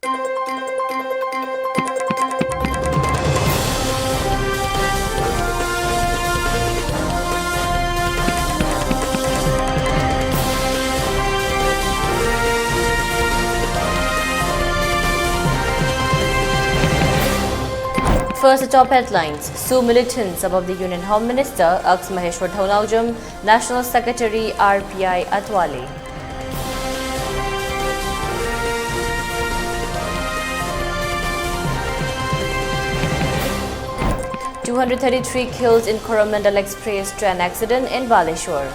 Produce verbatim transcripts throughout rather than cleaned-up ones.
First, the top headlines. Sue militants above the Union Home Minister, asks Maheshwar Thounaojam, National Secretary R P I Atwale. Two hundred thirty-three killed in Coromandel Express train accident in Baleshwar.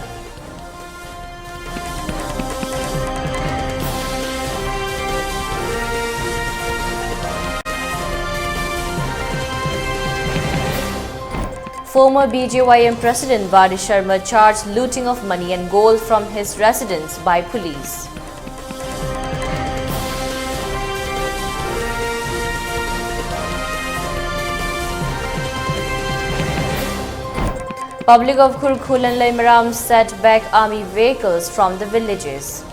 Former B J Y M President Bari Sharma charged looting of money and gold from his residence by police. Public of Khurkhul and Leimaram set back army vehicles from the villages.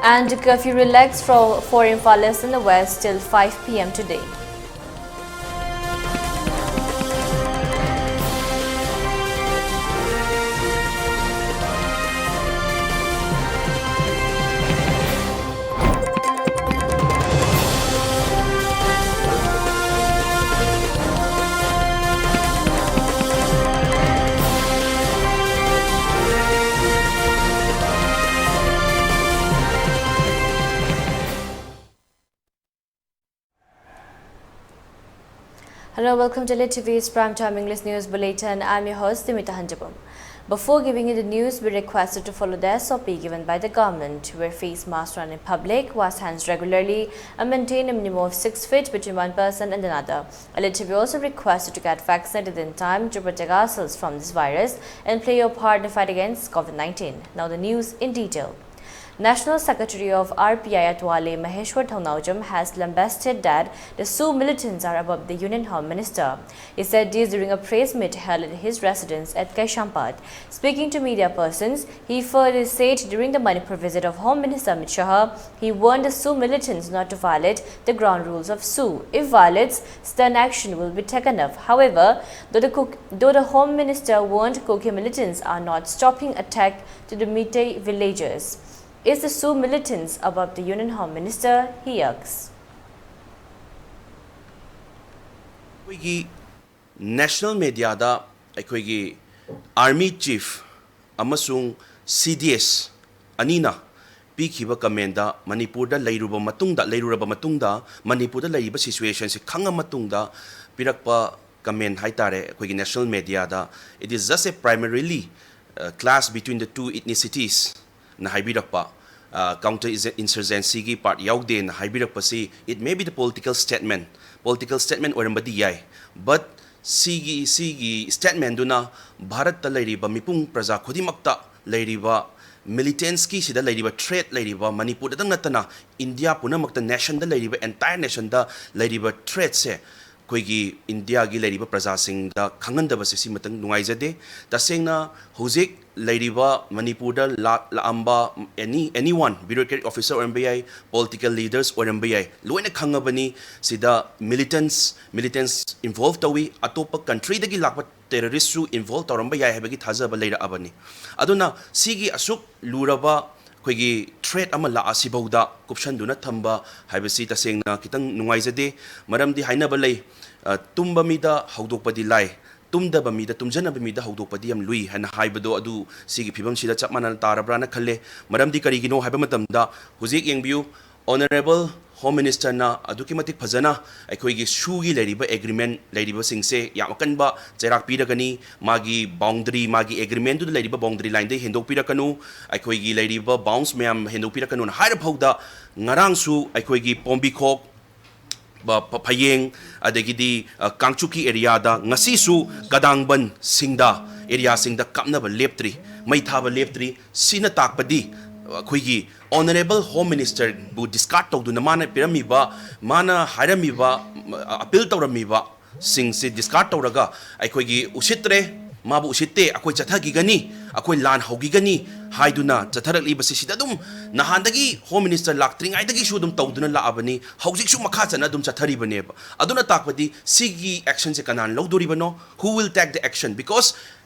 And curfew relaxed for, for Imphal East and the West till five p m today. Hello, welcome to L T V's Primetime English News Bulletin. I'm your host, Dimita Hanjabam. Before giving you the news, we requested to follow the S O P given by the government. Wear face masks around in public, wash hands regularly, and maintain a minimum of six feet between one person and another. L T V also requested to get vaccinated in time to protect ourselves from this virus and play your part in the fight against COVID nineteen. Now the news in detail. National Secretary of R P I Atwale, Maheshwar Thongnaojam, has lambasted that the SoO militants are above the Union Home Minister. He said this during a press meet held at his residence at Kaisampad. Speaking to media persons, he further said during the Manipur visit of Home Minister Amit Shah, he warned the SoO militants not to violate the ground rules of SoO. If violates, stern action will be taken up. However, though the, Kuk- though the Home Minister warned, Kuki militants are not stopping attack to the Meitei villagers. Is the SoO militants above the Union Home Minister? He asks. ꯑꯩꯈꯣꯏꯒꯤ national ꯃꯦꯗꯤꯌꯥꯗ ꯑꯩꯈꯣꯏꯒꯤ army chief ꯑꯃꯁꯨꯡ ꯁꯤ D S ꯑꯅꯤꯅ ꯄꯤꯈꯤꯕ command ꯃꯅꯤꯄꯨꯔꯗ ꯂꯩꯔꯨꯕ ꯃꯇꯨꯡꯗ, ꯂꯩꯔꯨꯔꯕ ꯃꯇꯨꯡꯗ ꯃꯅꯤꯄꯨꯔꯗ ꯂꯩꯔꯤꯕ ꯁꯤꯆꯨꯋꯦꯁꯟꯁꯤ ꯈꯪꯉ ꯃꯇꯨꯡꯗ ꯄꯤꯔꯛꯄ ꯀꯃꯦꯟ ꯍꯥꯏ ꯇꯥꯔꯦ ꯑꯩꯈꯣꯏꯒꯤ ꯅꯦꯁꯅꯦꯜ ꯃꯦꯗꯤꯌꯥꯗ, "It is just a primarily clash between the two ethnicities" ꯅ ꯍꯥꯏꯕꯤꯔꯛꯄ, counter insurgency ꯒꯤ ꯄꯥꯔꯠ ꯌꯥꯎꯗꯦꯅ ꯍꯥꯏꯕꯤꯔꯛꯄꯁꯤ, "It may be the political statement, political statement ꯑꯣꯏꯔꯝꯕꯗꯤ ꯌꯥꯏ, but ꯁꯤꯒꯤ ꯁꯤꯒꯤ ꯁ꯭ꯇꯦꯠꯃꯦꯟꯗꯨꯅ ꯚꯥꯔꯠꯇ ꯂꯩꯔꯤꯕ ꯃꯤꯄꯨꯝ ꯄ꯭ꯔꯖꯥ ꯈꯨꯗꯤꯡꯃꯛꯇ ꯂꯩꯔꯤꯕ ꯃꯤꯂꯤꯇꯦꯟꯁꯀꯤ ꯁꯤꯗ ꯂꯩꯔꯤꯕ ꯊ꯭ꯔꯦꯠ ꯂꯩꯔꯤꯕ ꯃꯅꯤꯄꯨꯔꯗꯇꯪ ꯅꯠꯇꯅ ꯏꯟꯗꯤꯌꯥ ꯄꯨꯝꯅꯃꯛꯇ, ꯅꯦꯁꯟꯗ ꯂꯩꯔꯤꯕ, ꯑꯦꯟꯇꯥꯌꯔ ꯅꯦꯁꯟꯗ ꯂꯩꯔꯤꯕ ꯊ꯭ꯔꯦꯠꯁꯦ ꯑꯩꯈꯣꯏꯒꯤ ꯏꯟꯗꯤꯌꯥꯒꯤ ꯂꯩꯔꯤꯕ ꯄ꯭ꯔꯖꯥꯁꯤꯡꯗ ꯈꯪꯍꯟꯗꯕꯁꯦ ꯁꯤꯃꯇꯪ ꯅꯨꯡꯉꯥꯏꯖꯗꯦ꯫ ꯇꯁꯦꯡꯅ ꯍꯧꯖꯤꯛ ꯂꯩꯔꯤꯕ ꯃꯅꯤꯄꯨꯔꯗ ꯂꯥꯛ ꯂꯥꯛꯑꯝꯕ ꯑꯦꯅꯤ ꯑꯦꯅꯤ ꯋꯥꯟ, ꯕ꯭ꯌꯨꯔꯣꯀ꯭ꯔꯦꯇꯤꯛ ꯑꯣꯐꯤꯁꯔ ꯑꯣꯏꯔꯝꯕ ꯌꯥꯏ, ꯄꯣꯂꯤꯇꯤꯀꯦꯜ ꯂꯤꯗꯔꯁ ꯑꯣꯏꯔꯝꯕ ꯌꯥꯏ, ꯂꯣꯏꯅ ꯈꯪꯉꯕꯅꯤ꯫ ꯁꯤꯗ ꯃꯤꯂꯤꯇꯦꯟꯁ ꯃꯤꯂꯤꯇꯦꯟꯁ ꯏꯟꯚꯣꯜꯕ ꯇꯧꯏ, ꯑꯇꯣꯞꯄ ꯀꯟꯇ꯭ꯔꯤꯗꯒꯤ ꯂꯥꯛꯄ ꯇꯦꯔꯣꯔꯤꯁꯁꯨ ꯏꯟꯚꯣꯜꯕ ꯇꯧꯔꯝꯕ ꯌꯥꯏ ꯍꯥꯏꯕꯒꯤ ꯊꯥꯖꯕ ꯂꯩꯔꯛꯑꯕꯅꯤ꯫ ꯑꯗꯨꯅ ꯁꯤꯒꯤ ꯑꯁꯨꯛ ꯂꯨꯔꯕ ꯑꯩꯈꯣꯏꯒꯤ ꯊ꯭ꯔꯦꯠ ꯑꯃ ꯂꯥꯛꯑꯁꯤꯐꯥꯎꯗ ꯀꯨꯞꯁꯟꯗꯨꯅ ꯊꯝꯕ ꯍꯥꯏꯕꯁꯤ ꯇꯁꯦꯡꯅ ꯈꯤꯇꯪ ꯅꯨꯡꯉꯥꯏꯖꯗꯦ꯫ ꯃꯔꯝꯗꯤ ꯍꯥꯏꯅꯕ ꯂꯩ, "ꯑ, ꯇꯨꯝꯕ ꯃꯤꯗ ꯍꯧꯗꯣꯛꯄꯗꯤ ꯂꯥꯏ, ꯇꯨꯝꯗꯕ ꯃꯤꯗ, ꯇꯨꯝꯖꯅꯕ ꯃꯤꯗ ꯍꯧꯗꯣꯛꯄꯗꯤ ꯌꯥꯝ ꯂꯨꯏ" ꯍꯥꯏꯅ ꯍꯥꯏꯕꯗꯣ ꯑꯗꯨ ꯁꯤꯒꯤ ꯐꯤꯕꯝꯁꯤꯗ ꯆꯞ ꯃꯥꯟꯅꯅ ꯇꯥꯔꯕ꯭ꯔꯥꯅ ꯈꯜꯂꯦ꯫ ꯃꯔꯝꯗꯤ ꯀꯔꯤꯒꯤꯅꯣ ꯍꯥꯏꯕ ꯃꯇꯝꯗ ꯍꯧꯖꯤꯛ ꯌꯦꯡꯕꯤꯌꯨ, ꯑꯣꯅꯔꯦꯕꯜ ꯍꯣꯝ ꯃꯤꯅꯤꯁꯇꯔꯅ ꯑꯗꯨꯛꯀꯤ ꯃꯇꯤꯛ ꯐꯖꯅ ꯑꯩꯈꯣꯏꯒꯤ ꯁꯨꯒꯤ ꯂꯩꯔꯤꯕ ꯑꯦꯒ꯭ꯔꯤꯃꯦꯟ ꯂꯩꯔꯤꯕꯁꯤꯡꯁꯦ ꯌꯥꯝ ꯑꯀꯟꯕ ꯆꯩꯔꯥꯛ ꯄꯤꯔꯒꯅꯤ꯫ ꯃꯥꯒꯤ ꯕꯥꯎꯟꯗꯔꯤ, ꯃꯥꯒꯤ ꯑꯦꯒ꯭ꯔꯤꯃꯦꯟꯗꯨꯗ ꯂꯩꯔꯤꯕ ꯕꯥꯎꯟꯗꯔꯤ ꯂꯥꯏꯟꯗꯩ ꯍꯦꯟꯗꯣꯛꯄꯤꯔꯛꯀꯅꯨ, ꯑꯩꯈꯣꯏꯒꯤ ꯂꯩꯔꯤꯕ ꯕꯥꯎꯟꯁ ꯃꯌꯥꯝ ꯍꯦꯟꯗꯣꯛꯄꯤꯔꯛꯀꯅꯨꯅ ꯍꯥꯏꯔ ꯐꯥꯎꯗ, ꯉꯔꯥꯡꯁꯨ ꯑꯩꯈꯣꯏꯒꯤ ꯄꯣꯝꯕꯤꯈꯣꯛ, ꯕ-, ꯐ-, ꯐꯌꯦꯡ, ꯑꯗꯒꯤꯗꯤ, ꯑ, ꯀꯥꯡꯆꯨꯀꯤ ꯑꯦꯔꯤꯌꯥꯗ ꯉꯁꯤꯁꯨ ꯀꯗꯥꯡꯕꯟꯁꯤꯡꯗ, ꯑꯦꯔꯤꯌꯥꯁꯤꯡꯗ ꯀꯥꯞꯅꯕ ꯂꯦꯞꯇ꯭ꯔꯤ, ꯃꯩ ꯊꯥꯕ ꯂꯦꯞꯇ꯭ꯔꯤ꯫ ꯁꯤꯅ ꯇꯥꯛꯄꯗꯤ ꯑꯩꯈꯣꯏꯒꯤ Honourable Home Minister ꯕꯨ discard ꯇꯧꯗꯨꯅ ꯃꯥꯅ ꯄꯤꯔꯝꯃꯤꯕ, ꯃꯥꯅ ꯍꯥꯏꯔꯝꯃꯤꯕ, appeal ꯇꯧꯔꯝꯃꯤꯕ ꯁꯤꯡꯁꯤ discard ꯇꯧꯔꯒ ꯑꯩꯈꯣꯏꯒꯤ ꯎꯁꯤꯠꯇ꯭ꯔꯦ, ꯃꯥꯕꯨ ꯎꯁꯤꯠꯇꯦ, ꯑꯩꯈꯣꯏ ꯆꯠꯊꯈꯤꯒꯅꯤ, ꯑꯩꯈꯣꯏ ꯂꯥꯟ ꯍꯧꯈꯤꯒꯅꯤ ꯍꯥꯏꯗꯨꯅ ꯆꯠꯊꯔꯛꯂꯤꯕꯁꯤ ꯁꯤꯗ ꯑꯗꯨꯝ ꯅꯍꯥꯟꯗꯒꯤ Home Minister ꯂꯥꯛꯇ꯭ꯔꯤꯉꯩꯗꯒꯤꯁꯨ ꯑꯗꯨꯝ ꯇꯧꯗꯨꯅ ꯂꯥꯛꯑꯕꯅꯤ, ꯍꯧꯖꯤꯛꯁꯨ ꯃꯈꯥ ꯆꯠꯅ ꯑꯗꯨꯝ ꯆꯠꯊꯔꯤꯕꯅꯦꯕ꯫ ꯑꯗꯨꯅ ꯇꯥꯛꯄꯗꯤ ꯁꯤꯒꯤ action ꯁꯦ ꯀꯅꯥꯅ ꯂꯧꯗꯣꯔꯤꯕꯅꯣ? Who will take the action? Because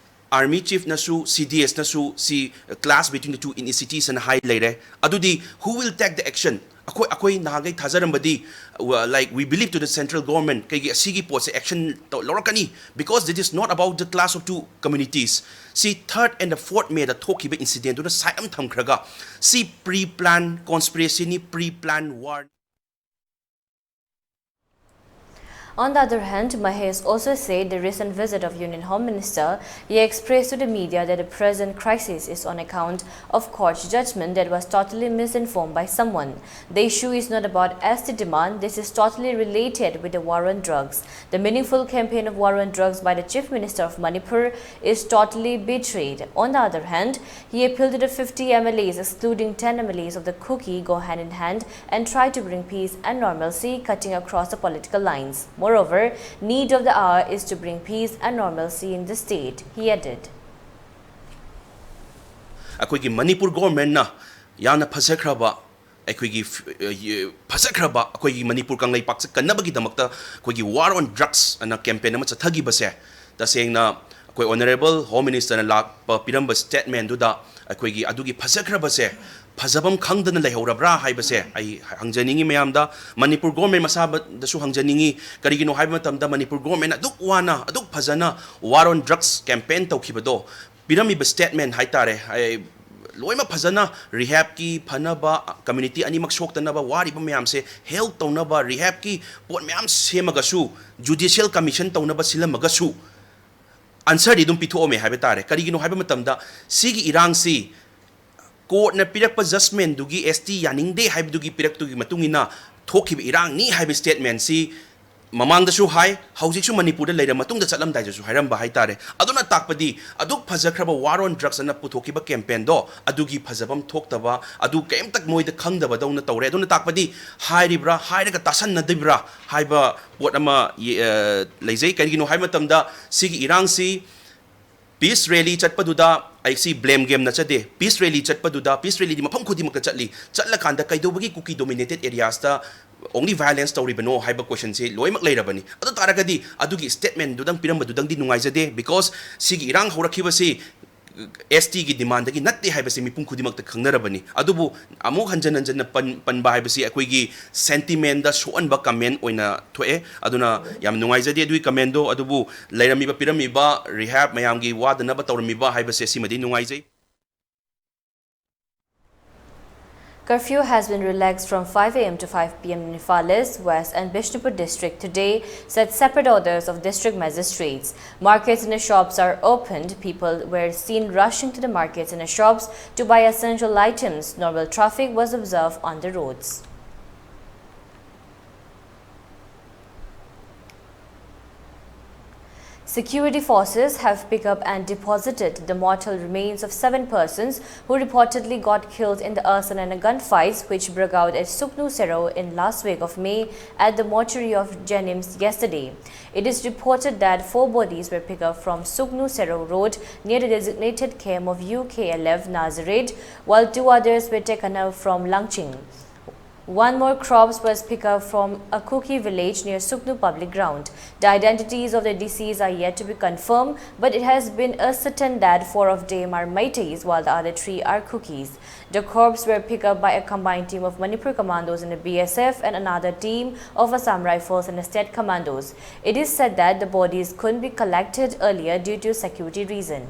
Army Chief ꯅꯁꯨ, C D S ꯅꯁꯨ ꯁꯤ clash between the two ethnicities ꯑꯅ ꯍꯥꯏ ꯂꯩꯔꯦ꯫ ꯑꯗꯨꯗꯤ who will take the action? ꯑꯩꯈꯣꯏ, ꯑꯩꯈꯣꯏ ꯅꯍꯥꯟꯈꯩ ꯊꯥꯖꯔꯝꯕꯗꯤ, uh, like, we believe to the central government, ꯀꯩꯒꯤ ꯑꯁꯤꯒꯤ ꯄꯣꯠꯁꯦ action ꯇꯧ-, ꯂꯧꯔꯛꯀꯅꯤ, because this is not about the clash of two communities. ꯁꯤ third and the fourth May ꯗ ꯊꯣꯛꯈꯤꯕ incident ꯗꯨꯅ side ꯑꯃ ꯊꯝꯈ꯭ꯔꯒ, ꯁꯤ pre plan conspiracy ꯅꯤ, pre plan war꯫ On the other hand, Mahesh also said the recent visit of Union Home Minister, he expressed to the media that the present crisis is on account of court judgment that was totally misinformed by someone. The issue is not about S T demand, this is totally related with the war on drugs. The meaningful campaign of war on drugs by the Chief Minister of Manipur is totally betrayed. On the other hand, he appealed to the fifty M L As, excluding ten M L As of the Kuki, go hand in hand and try to bring peace and normalcy cutting across the political lines. Moreover, need of the hour is to bring peace and normalcy in the state, he added. ꯑꯩꯈꯣꯏꯒꯤ ꯃꯅꯤꯄꯨꯔ ꯒꯣꯚꯔꯟꯃꯦꯟꯠꯅ ꯌꯥꯝꯅ ꯐꯖꯈ꯭ꯔꯕ, ꯑꯩꯈꯣꯏꯒꯤ ꯐ-, ꯑ, ꯌ-, ꯐꯖꯈ꯭ꯔꯕ ꯑꯩꯈꯣꯏꯒꯤ ꯃꯅꯤꯄꯨꯔ ꯀꯪꯂꯩꯄꯥꯛꯁꯦ ꯀꯟꯅꯕꯒꯤꯗꯃꯛꯇ ꯑꯩꯈꯣꯏꯒꯤ War on Drugs ꯑꯅ campaign ꯑꯃ ꯆꯠꯊꯈꯤꯕꯁꯦ, ꯇꯁꯦꯡꯅ ꯑꯩꯈꯣꯏ Honourable Home Minister ꯅ ꯂꯥꯛꯄ ꯄꯤꯔꯝꯕ statement ꯗꯨꯗ ꯑꯩꯈꯣꯏꯒꯤ ꯑꯗꯨꯒꯤ ꯐꯖꯈ꯭ꯔꯕꯁꯦ ꯐꯖꯐꯝ ꯈꯪꯗꯅ ꯂꯩꯍꯧꯔꯕ꯭ꯔꯥ ꯍꯥꯏꯕꯁꯦ ꯑꯩ ꯍꯪꯖꯅꯤꯡꯉꯤ ꯃꯌꯥꯝꯗ꯫ ꯃꯅꯤꯄꯨꯔ ꯒꯣꯚꯔꯟꯃꯦꯟꯠ ꯃꯁꯥꯗꯁꯨ ꯍꯪꯖꯅꯤꯡꯉꯤ꯫ ꯀꯔꯤꯒꯤꯅꯣ ꯍꯥꯏꯕ ꯃꯇꯝꯗ ꯃꯅꯤꯄꯨꯔ ꯒꯣꯚꯔꯟꯃꯦꯟꯠꯅ ꯑꯗꯨꯛ ꯋꯥꯅ, ꯑꯗꯨꯛ ꯐꯖꯅ War on Drugs campaign ꯇꯧꯈꯤꯕꯗꯣ, ꯄꯤꯔꯝꯃꯤꯕ statement ꯍꯥꯏꯇꯥꯔꯦ, ꯑꯩ ꯂꯣꯏꯅꯃꯛ ꯐꯖꯅ rehab ꯀꯤ ꯐꯅꯕ, community ꯑꯅꯤꯃꯛ ꯁꯣꯛꯇꯅꯕ ꯋꯥꯔꯤꯕ ꯃꯌꯥꯝꯁꯦ help ꯇꯧꯅꯕ rehab ꯀꯤ ꯄꯣꯠ ꯃꯌꯥꯝ ꯁꯦꯝꯃꯒꯁꯨ, judicial commission ꯇꯧꯅꯕ ꯁꯤꯜꯂꯝꯃꯒꯁꯨ, answer ꯗꯤ ꯑꯗꯨꯝ ꯄꯤꯊꯣꯛꯑꯝꯃꯦ ꯍꯥꯏꯕ ꯇꯥꯔꯦ꯫ ꯀꯔꯤꯒꯤꯅꯣ ꯍꯥꯏꯕ ꯃꯇꯝꯗ ꯁꯤꯒꯤ ꯏꯔꯥꯡꯁꯤ court ꯅ ꯄꯤꯔꯛꯄ judgment ꯗꯨꯒꯤ S T ꯌꯥꯅꯤꯡꯗꯦ ꯍꯥꯏꯕꯗꯨꯒꯤ ꯄꯤꯔꯛꯇꯨꯒꯤ ꯃꯇꯨꯡ ꯏꯟꯅ ꯊꯣꯛꯈꯤꯕ ꯏꯔꯥꯡꯅꯤ ꯍꯥꯏꯕ statement ꯁꯤ ꯃꯃꯥꯡꯗꯁꯨ ꯍꯥꯏ, ꯍꯧꯖꯤꯛꯁꯨ ꯃꯅꯤꯄꯨꯔꯗ ꯂꯩꯔ ꯃꯇꯨꯡꯗ ꯆꯠꯂꯝꯗꯥꯏꯗꯁꯨ ꯍꯥꯏꯔꯝꯕ ꯍꯥꯏꯇꯥꯔꯦ꯫ ꯑꯗꯨꯅ ꯇꯥꯛꯄꯗꯤ ꯑꯗꯨꯛ ꯐꯖꯈ꯭ꯔꯕ War on Drugs ꯑꯅ ꯄꯨꯊꯣꯛꯈꯤꯕ campaign ꯗꯣ ꯑꯗꯨꯒꯤ ꯐꯖꯐꯝ ꯊꯣꯛꯇꯕ, ꯑꯗꯨ ꯀꯩꯝꯇ ꯃꯣꯏꯗ ꯈꯪꯗꯕꯗꯧꯅ ꯇꯧꯔꯦ꯫ ꯑꯗꯨꯅ ꯇꯥꯛꯄꯗꯤ ꯍꯥꯏꯔꯤꯕ꯭ꯔꯥ, ꯍꯥꯏꯔꯒ ꯇꯥꯁꯟꯅꯗꯕ꯭ꯔꯥ ꯍꯥꯏꯕ ꯄꯣꯠ ꯑꯃ ꯌꯦ-, ꯑ, ꯂꯩꯖꯩ꯫ ꯀꯔꯤꯒꯤꯅꯣ ꯍꯥꯏꯕ ꯃꯇꯝꯗ ꯁꯤꯒꯤ ꯏꯔꯥꯡꯁꯤ peace rally ꯆꯠꯄꯗꯨꯗ ꯑꯩ ꯁꯤ blame game ꯅꯠꯆꯗꯦ꯫ Peace rally ꯆꯠꯄꯗꯨꯗ, peace rally ꯗꯤ ꯃꯐꯝ ꯈꯨꯗꯤꯡꯃꯛꯇ ꯆꯠꯂꯤ꯫ ꯆꯠꯂꯀꯥꯟꯗ ꯀꯩꯗꯧꯕꯒꯤ ꯀꯨꯀꯤ dominated areas ꯇ only violence ꯇꯧꯔꯤꯕꯅꯣ ꯍꯥꯏꯕ question ꯁꯤ ꯂꯣꯏꯅꯃꯛ ꯂꯩꯔꯕꯅꯤ꯫ ꯑꯗꯨ ꯇꯥꯔꯒꯗꯤ ꯑꯗꯨꯒꯤ statement ꯗꯨꯗꯪ ꯄꯤꯔꯝꯕꯗꯨꯗꯪꯗꯤ ꯅꯨꯡꯉꯥꯏꯖꯗꯦ, because ꯁꯤꯒꯤ ꯏꯔꯥꯡ ꯍꯧꯔꯛꯈꯤꯕꯁꯤ S T ꯒꯤ demand ꯗꯒꯤ ꯅꯠꯇꯦ ꯍꯥꯏꯕꯁꯤ ꯃꯤꯄꯨꯝ ꯈꯨꯗꯤꯡꯃꯛꯇ ꯈꯪꯅꯔꯕꯅꯤ꯫ ꯑꯗꯨꯕꯨ ꯑꯃꯨꯛ ꯍꯟꯖꯟ ꯍꯟꯖꯟꯅ ꯄꯟ-, ꯄꯟꯕ ꯍꯥꯏꯕꯁꯤ ꯑꯩꯈꯣꯏꯒꯤ sentiment ꯗ ꯁꯣꯛꯍꯟꯕ comment ꯑꯣꯏꯅ ꯊꯣꯛꯑꯦ꯫ ꯑꯗꯨꯅ ꯌꯥꯝ ꯅꯨꯡꯉꯥꯏꯖꯗꯦ ꯑꯗꯨꯒꯤ comment ꯗꯣ꯫ ꯑꯗꯨꯕꯨ ꯂꯩꯔꯝꯃꯤꯕ, ꯄꯤꯔꯝꯃꯤꯕ rehab ꯃꯌꯥꯝꯒꯤ ꯋꯥꯗꯅꯕ ꯇꯧꯔꯝꯃꯤꯕ ꯍꯥꯏꯕꯁꯦ ꯁꯤꯃꯗꯤ ꯅꯨꯡꯉꯥꯏꯖꯩ꯫ Curfew has been relaxed from five A M to five P M in Imphal East, West and Bishnupur district today, said separate orders of district magistrates. Markets and shops are opened. People were seen rushing to the markets and shops to buy essential items. Normal traffic was observed on the roads. Security forces have picked up and deposited the mortal remains of seven persons who reportedly got killed in the arson and gunfights which broke out at Suknu Sero in last week of May at the mortuary of JNIMS yesterday. It is reported that four bodies were picked up from Suknu Sero Road near the designated camp of U K L F Nazareth, while two others were taken up from Langching. One more corpse was picked up from a Kuki village near Suknu Public Ground. The identities of the deceased are yet to be confirmed, but it has been ascertained that four of them are Meiteis, while the other three are Kukis. The corpses were picked up by a combined team of Manipur Commandos and the B S F and another team of Assam Rifles and the State Commandos. It is said that the bodies couldn't be collected earlier due to security reason.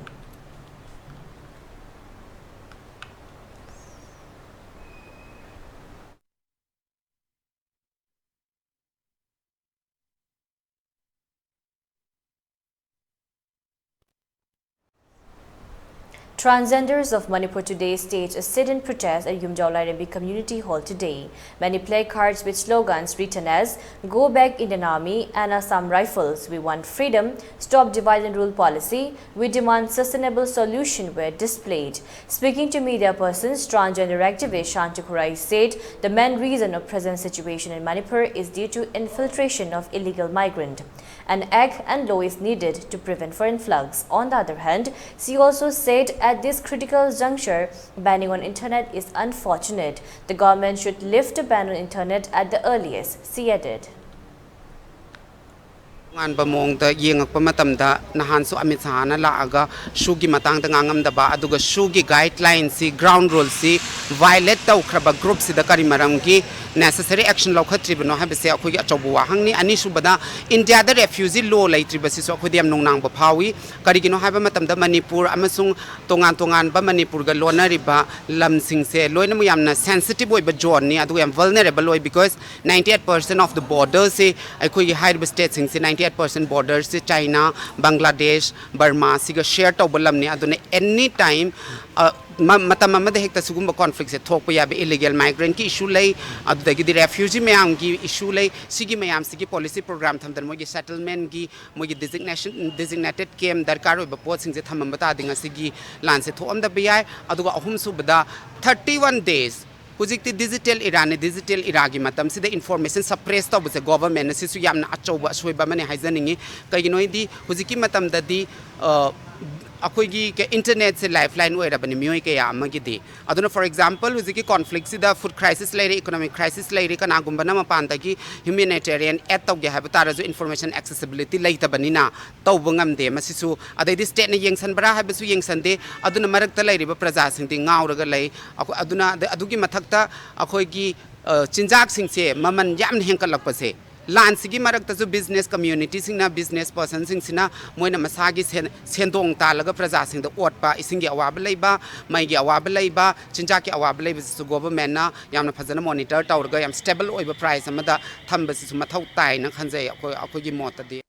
Transgenders of Manipur today staged a sit-in protest at Yumjaw Lairembi Community Hall today. Many placards with slogans written as "Go back Indian Army" and "Assam Rifles, we want freedom," "Stop divide and rule policy," "We demand sustainable solution" were displayed. Speaking to media persons, transgender activist Shanti Khurai said the main reason of present situation in Manipur is due to infiltration of illegal migrant. An act and law is needed to prevent foreign floods. On the other hand, she also said at this critical juncture, banning on internet is unfortunate. The government should lift the ban on internet at the earliest, she added. ꯇꯣꯉꯥꯟꯕ ꯃꯑꯣꯡꯗ ꯌꯦꯡꯉꯛꯄ ꯃꯇꯝꯗ, ꯅꯍꯥꯟꯁꯨ ꯑꯃꯤꯠ ꯁꯥꯍꯅ ꯂꯥꯛꯑꯒ ꯁꯨꯒꯤ ꯃꯇꯥꯡꯗ ꯉꯥꯡꯉꯝꯗꯕ, ꯑꯗꯨꯒ ꯁꯨꯒꯤ ꯒꯥꯏꯗꯂꯥꯏꯟꯁꯤ, ground ꯔꯨꯜꯁꯤ ꯚꯥꯏꯑꯣꯂꯦꯠ ꯇꯧꯈ꯭ꯔꯕ ꯒ꯭ꯔꯨꯞꯁꯤꯗ ꯀꯔꯤ ꯃꯔꯝꯒꯤ ꯅꯦꯁꯦꯁꯔꯤ ꯑꯦꯛꯁꯟ ꯂꯧꯈꯠꯇ꯭ꯔꯤꯕꯅꯣ ꯍꯥꯏꯕꯁꯦ ꯑꯩꯈꯣꯏꯒꯤ ꯑꯆꯧꯕ ꯋꯥꯍꯪꯅꯤ꯫ ꯑꯅꯤꯁꯨꯕꯗ, ꯏꯟꯗꯤꯌꯥꯗ ꯔꯦꯐ꯭ꯌꯨꯖꯤ ꯂꯣ ꯂꯩꯇ꯭ꯔꯤꯕꯁꯤꯁꯨ ꯑꯩꯈꯣꯏꯗ ꯌꯥꯝ ꯅꯨꯡꯅꯥꯡꯕ ꯐꯥꯎꯏ꯫ ꯀꯔꯤꯒꯤꯅꯣ ꯍꯥꯏꯕ ꯃꯇꯝꯗ, ꯃꯅꯤꯄꯨꯔ ꯑꯃꯁꯨꯡ ꯇꯣꯉꯥꯟ ꯇꯣꯉꯥꯟꯕ ꯃꯅꯤꯄꯨꯔꯒ ꯂꯣꯟꯅꯔꯤꯕ ꯂꯝꯁꯤꯡꯁꯦ ꯂꯣꯏꯅꯃꯛ ꯌꯥꯝꯅ ꯁꯦꯟꯁꯤꯇꯤꯚ ꯑꯣꯏꯕ ꯖꯣꯟꯅꯤ, ꯑꯗꯨꯒ ꯌꯥꯝ ꯚꯜꯅꯔꯦꯕꯜ ꯑꯣꯏ, because ninety eight percent of the borderꯁꯦ, ꯑꯩꯈꯣꯏꯒꯤ ꯍꯥꯏꯔꯤꯕ ꯁ꯭ꯇꯦꯠꯁꯤꯡꯁꯦ ninety eight percent borderꯁꯦ ꯆꯥꯏꯅꯥ, ꯕꯪꯒ꯭ꯂꯥꯗꯦꯁ, ꯕꯔꯃꯥ ꯁꯤꯒ ꯁꯤꯌꯔ ꯇꯧꯕ ꯂꯝꯅꯤ꯫ ꯑꯗꯨꯅ ꯑꯦꯅꯤ ꯇꯥꯏꯝ ꯃꯇꯝ ꯑꯃꯗ ꯍꯦꯛꯇ ꯁꯤꯒꯨꯝꯕ ꯀꯣꯟꯐ꯭ꯂꯤꯛꯁꯦ ꯊꯣꯛꯄ ꯌꯥꯕ, ꯏꯂꯤꯒꯦꯜ ꯃꯥꯏꯒ꯭ꯔꯦꯟꯠꯀꯤ ꯏꯁꯨ ꯂꯩ, ꯑꯗꯨꯗꯒꯤꯗꯤ ꯔꯦꯐ꯭ꯌꯨꯖꯤ ꯃꯌꯥꯝꯒꯤ ꯏꯁꯨ ꯂꯩ꯫ ꯁꯤꯒꯤ ꯃꯌꯥꯝꯁꯤꯒꯤ ꯄꯣꯂꯤꯁꯤ ꯄ꯭ꯔꯣꯒ꯭ꯔꯥꯝ ꯊꯝꯗꯅ ꯃꯣꯏꯒꯤ ꯁꯦꯇꯜꯃꯦꯟꯠꯀꯤ, ꯃꯣꯏꯒꯤ ꯗꯤꯖꯤꯒꯅꯦꯁꯟ, ꯗꯤꯖꯤꯒꯅꯦꯇꯦꯗ ꯀꯦꯝꯞ ꯗꯔꯀꯥꯔ ꯑꯣꯏꯕ ꯄꯣꯠꯁꯤꯡꯁꯦ ꯊꯝꯃꯝꯕ ꯇꯥꯔꯗꯤ ꯉꯁꯤꯒꯤ ꯂꯥꯟꯁꯦ ꯊꯣꯛꯑꯝꯗꯕ ꯌꯥꯏ꯫ ꯑꯗꯨꯒ ꯑꯍꯨꯝꯁꯨꯕꯗ, thirty one days, ꯍꯧꯖꯤꯛꯇꯤ ꯗꯤꯖꯤꯇꯦꯜ ꯏꯔꯥꯅꯤ, ꯗꯤꯖꯤꯇꯦꯜ ꯏꯔꯥꯒꯤ ꯃꯇꯝꯁꯤꯗ ꯏꯟꯐꯣꯔꯃꯦꯁꯟ ꯁꯄ꯭ꯔꯦꯁ ꯇꯧꯕꯁꯦ ꯒꯣꯚꯔꯟꯃꯦꯟꯠꯅ, ꯁꯤꯁꯨ ꯌꯥꯝꯅ ꯑꯆꯧꯕ ꯑꯁꯣꯏꯕ ꯑꯃꯅꯤ ꯍꯥꯏꯖꯅꯤꯡꯉꯤ꯫ ꯀꯩꯒꯤꯅꯣ ꯍꯥꯏꯗꯤ ꯍꯧꯖꯤꯛꯀꯤ ꯃꯇꯝꯗꯗꯤ, ꯑ, ꯑꯩꯈꯣꯏꯒꯤ ꯀ-, ꯏꯟꯇꯔꯅꯦꯠꯁꯦ ꯂꯥꯏꯐ ꯂꯥꯏꯟ ꯑꯣꯏꯔꯕꯅꯤ ꯃꯤꯑꯣꯏ ꯀꯌꯥ ꯑꯃꯒꯤꯗꯤ꯫ ꯑꯗꯨꯅ, ꯐꯣꯔ ꯑꯦꯛꯖꯥꯝꯄꯜ, ꯍꯧꯖꯤꯛꯀꯤ ꯀꯣꯟꯐ꯭ꯂꯤꯛꯁꯤꯗ ꯐꯨꯗ ꯀ꯭ꯔꯥꯏꯁꯤꯁ ꯂꯩꯔꯦ, ꯏꯀꯣꯅꯣꯃꯤꯛ ꯀ꯭ꯔꯥꯏꯁꯤꯁ ꯂꯩꯔꯦ, ꯀꯅꯥꯒꯨꯝꯕꯅ ꯃꯄꯥꯟꯗꯒꯤ ꯍ꯭ꯌꯨꯃꯦꯅꯤꯇꯦꯔꯤꯌꯟ ꯑꯦꯗ ꯇꯧꯒꯦ ꯍꯥꯏꯕ ꯇꯥꯔꯁꯨ ꯏꯟꯐꯣꯔꯃꯦꯁꯟ ꯑꯦꯛꯁꯦꯁꯤꯕꯤꯂꯤꯇꯤ ꯂꯩꯇꯕꯅꯤꯅ ꯇꯧꯕ ꯉꯝꯗꯦ꯫ ꯃꯁꯤꯁꯨ, ꯑꯗꯩꯗꯤ ꯁ꯭ꯇꯦꯠꯅ ꯌꯦꯡꯁꯟꯕ꯭ꯔꯥ ꯍꯥꯏꯕꯁꯨ ꯌꯦꯡꯁꯟꯗꯦ꯫ ꯑꯗꯨꯅ ꯃꯔꯛꯇ ꯂꯩꯔꯤꯕ ꯄ꯭ꯔꯖꯥꯁꯤꯡꯗꯤ ꯉꯥꯎꯔꯒ ꯂꯩ꯫ ꯑꯩꯈꯣꯏ, ꯑꯗꯨꯅ, ꯑꯗ-, ꯑꯗꯨꯒꯤ ꯃꯊꯛꯇ ꯑꯩꯈꯣꯏꯒꯤ, ꯑ, ꯆꯤꯟꯖꯥꯛꯁꯤꯡꯁꯦ ꯃꯃꯜ ꯌꯥꯝꯅ ꯍꯦꯟꯀꯠꯂꯛꯄꯁꯦ, ꯂꯥꯟꯁꯤꯒꯤ ꯃꯔꯛꯇꯁꯨ ꯕꯤꯖꯤꯅꯦꯁ ꯀꯝꯃ꯭ꯌꯨꯅꯤꯇꯤꯁꯤꯡꯅ, ꯕꯤꯖꯤꯅꯦꯁ ꯄꯔꯁꯟꯁꯤꯡꯁꯤꯅ ꯃꯣꯏꯅ ꯃꯁꯥꯒꯤ ꯁꯦꯟ-, ꯁꯦꯟꯗꯣꯡ ꯇꯥꯜꯂꯒ ꯄ꯭ꯔꯖꯥꯁꯤꯡꯗ ꯑꯣꯠꯄ, ꯏꯁꯤꯡꯒꯤ ꯑꯋꯥꯕ ꯂꯩꯕ, ꯃꯩꯒꯤ ꯑꯋꯥꯕ ꯂꯩꯕ, ꯆꯤꯟꯖꯥꯛꯀꯤ ꯑꯋꯥꯕ ꯂꯩꯕꯁꯤꯁꯨ ꯒꯣꯚꯔꯟꯃꯦꯟꯠꯅ ꯌꯥꯝꯅ ꯐꯖꯅ ꯃꯣꯅꯤꯇꯔ ꯇꯧꯔꯒ ꯌꯥꯝ ꯁ꯭ꯇꯦꯕꯜ ꯑꯣꯏꯕ ꯄ꯭ꯔꯥꯏꯁ ꯑꯃꯗ ꯊꯝꯕꯁꯤꯁꯨ ꯃꯊꯧ ꯇꯥꯏꯅ ꯈꯟꯖꯩ, ꯑꯩꯈꯣꯏ, ꯑꯩꯈꯣꯏꯒꯤ ꯃꯣꯠꯇꯗꯤ꯫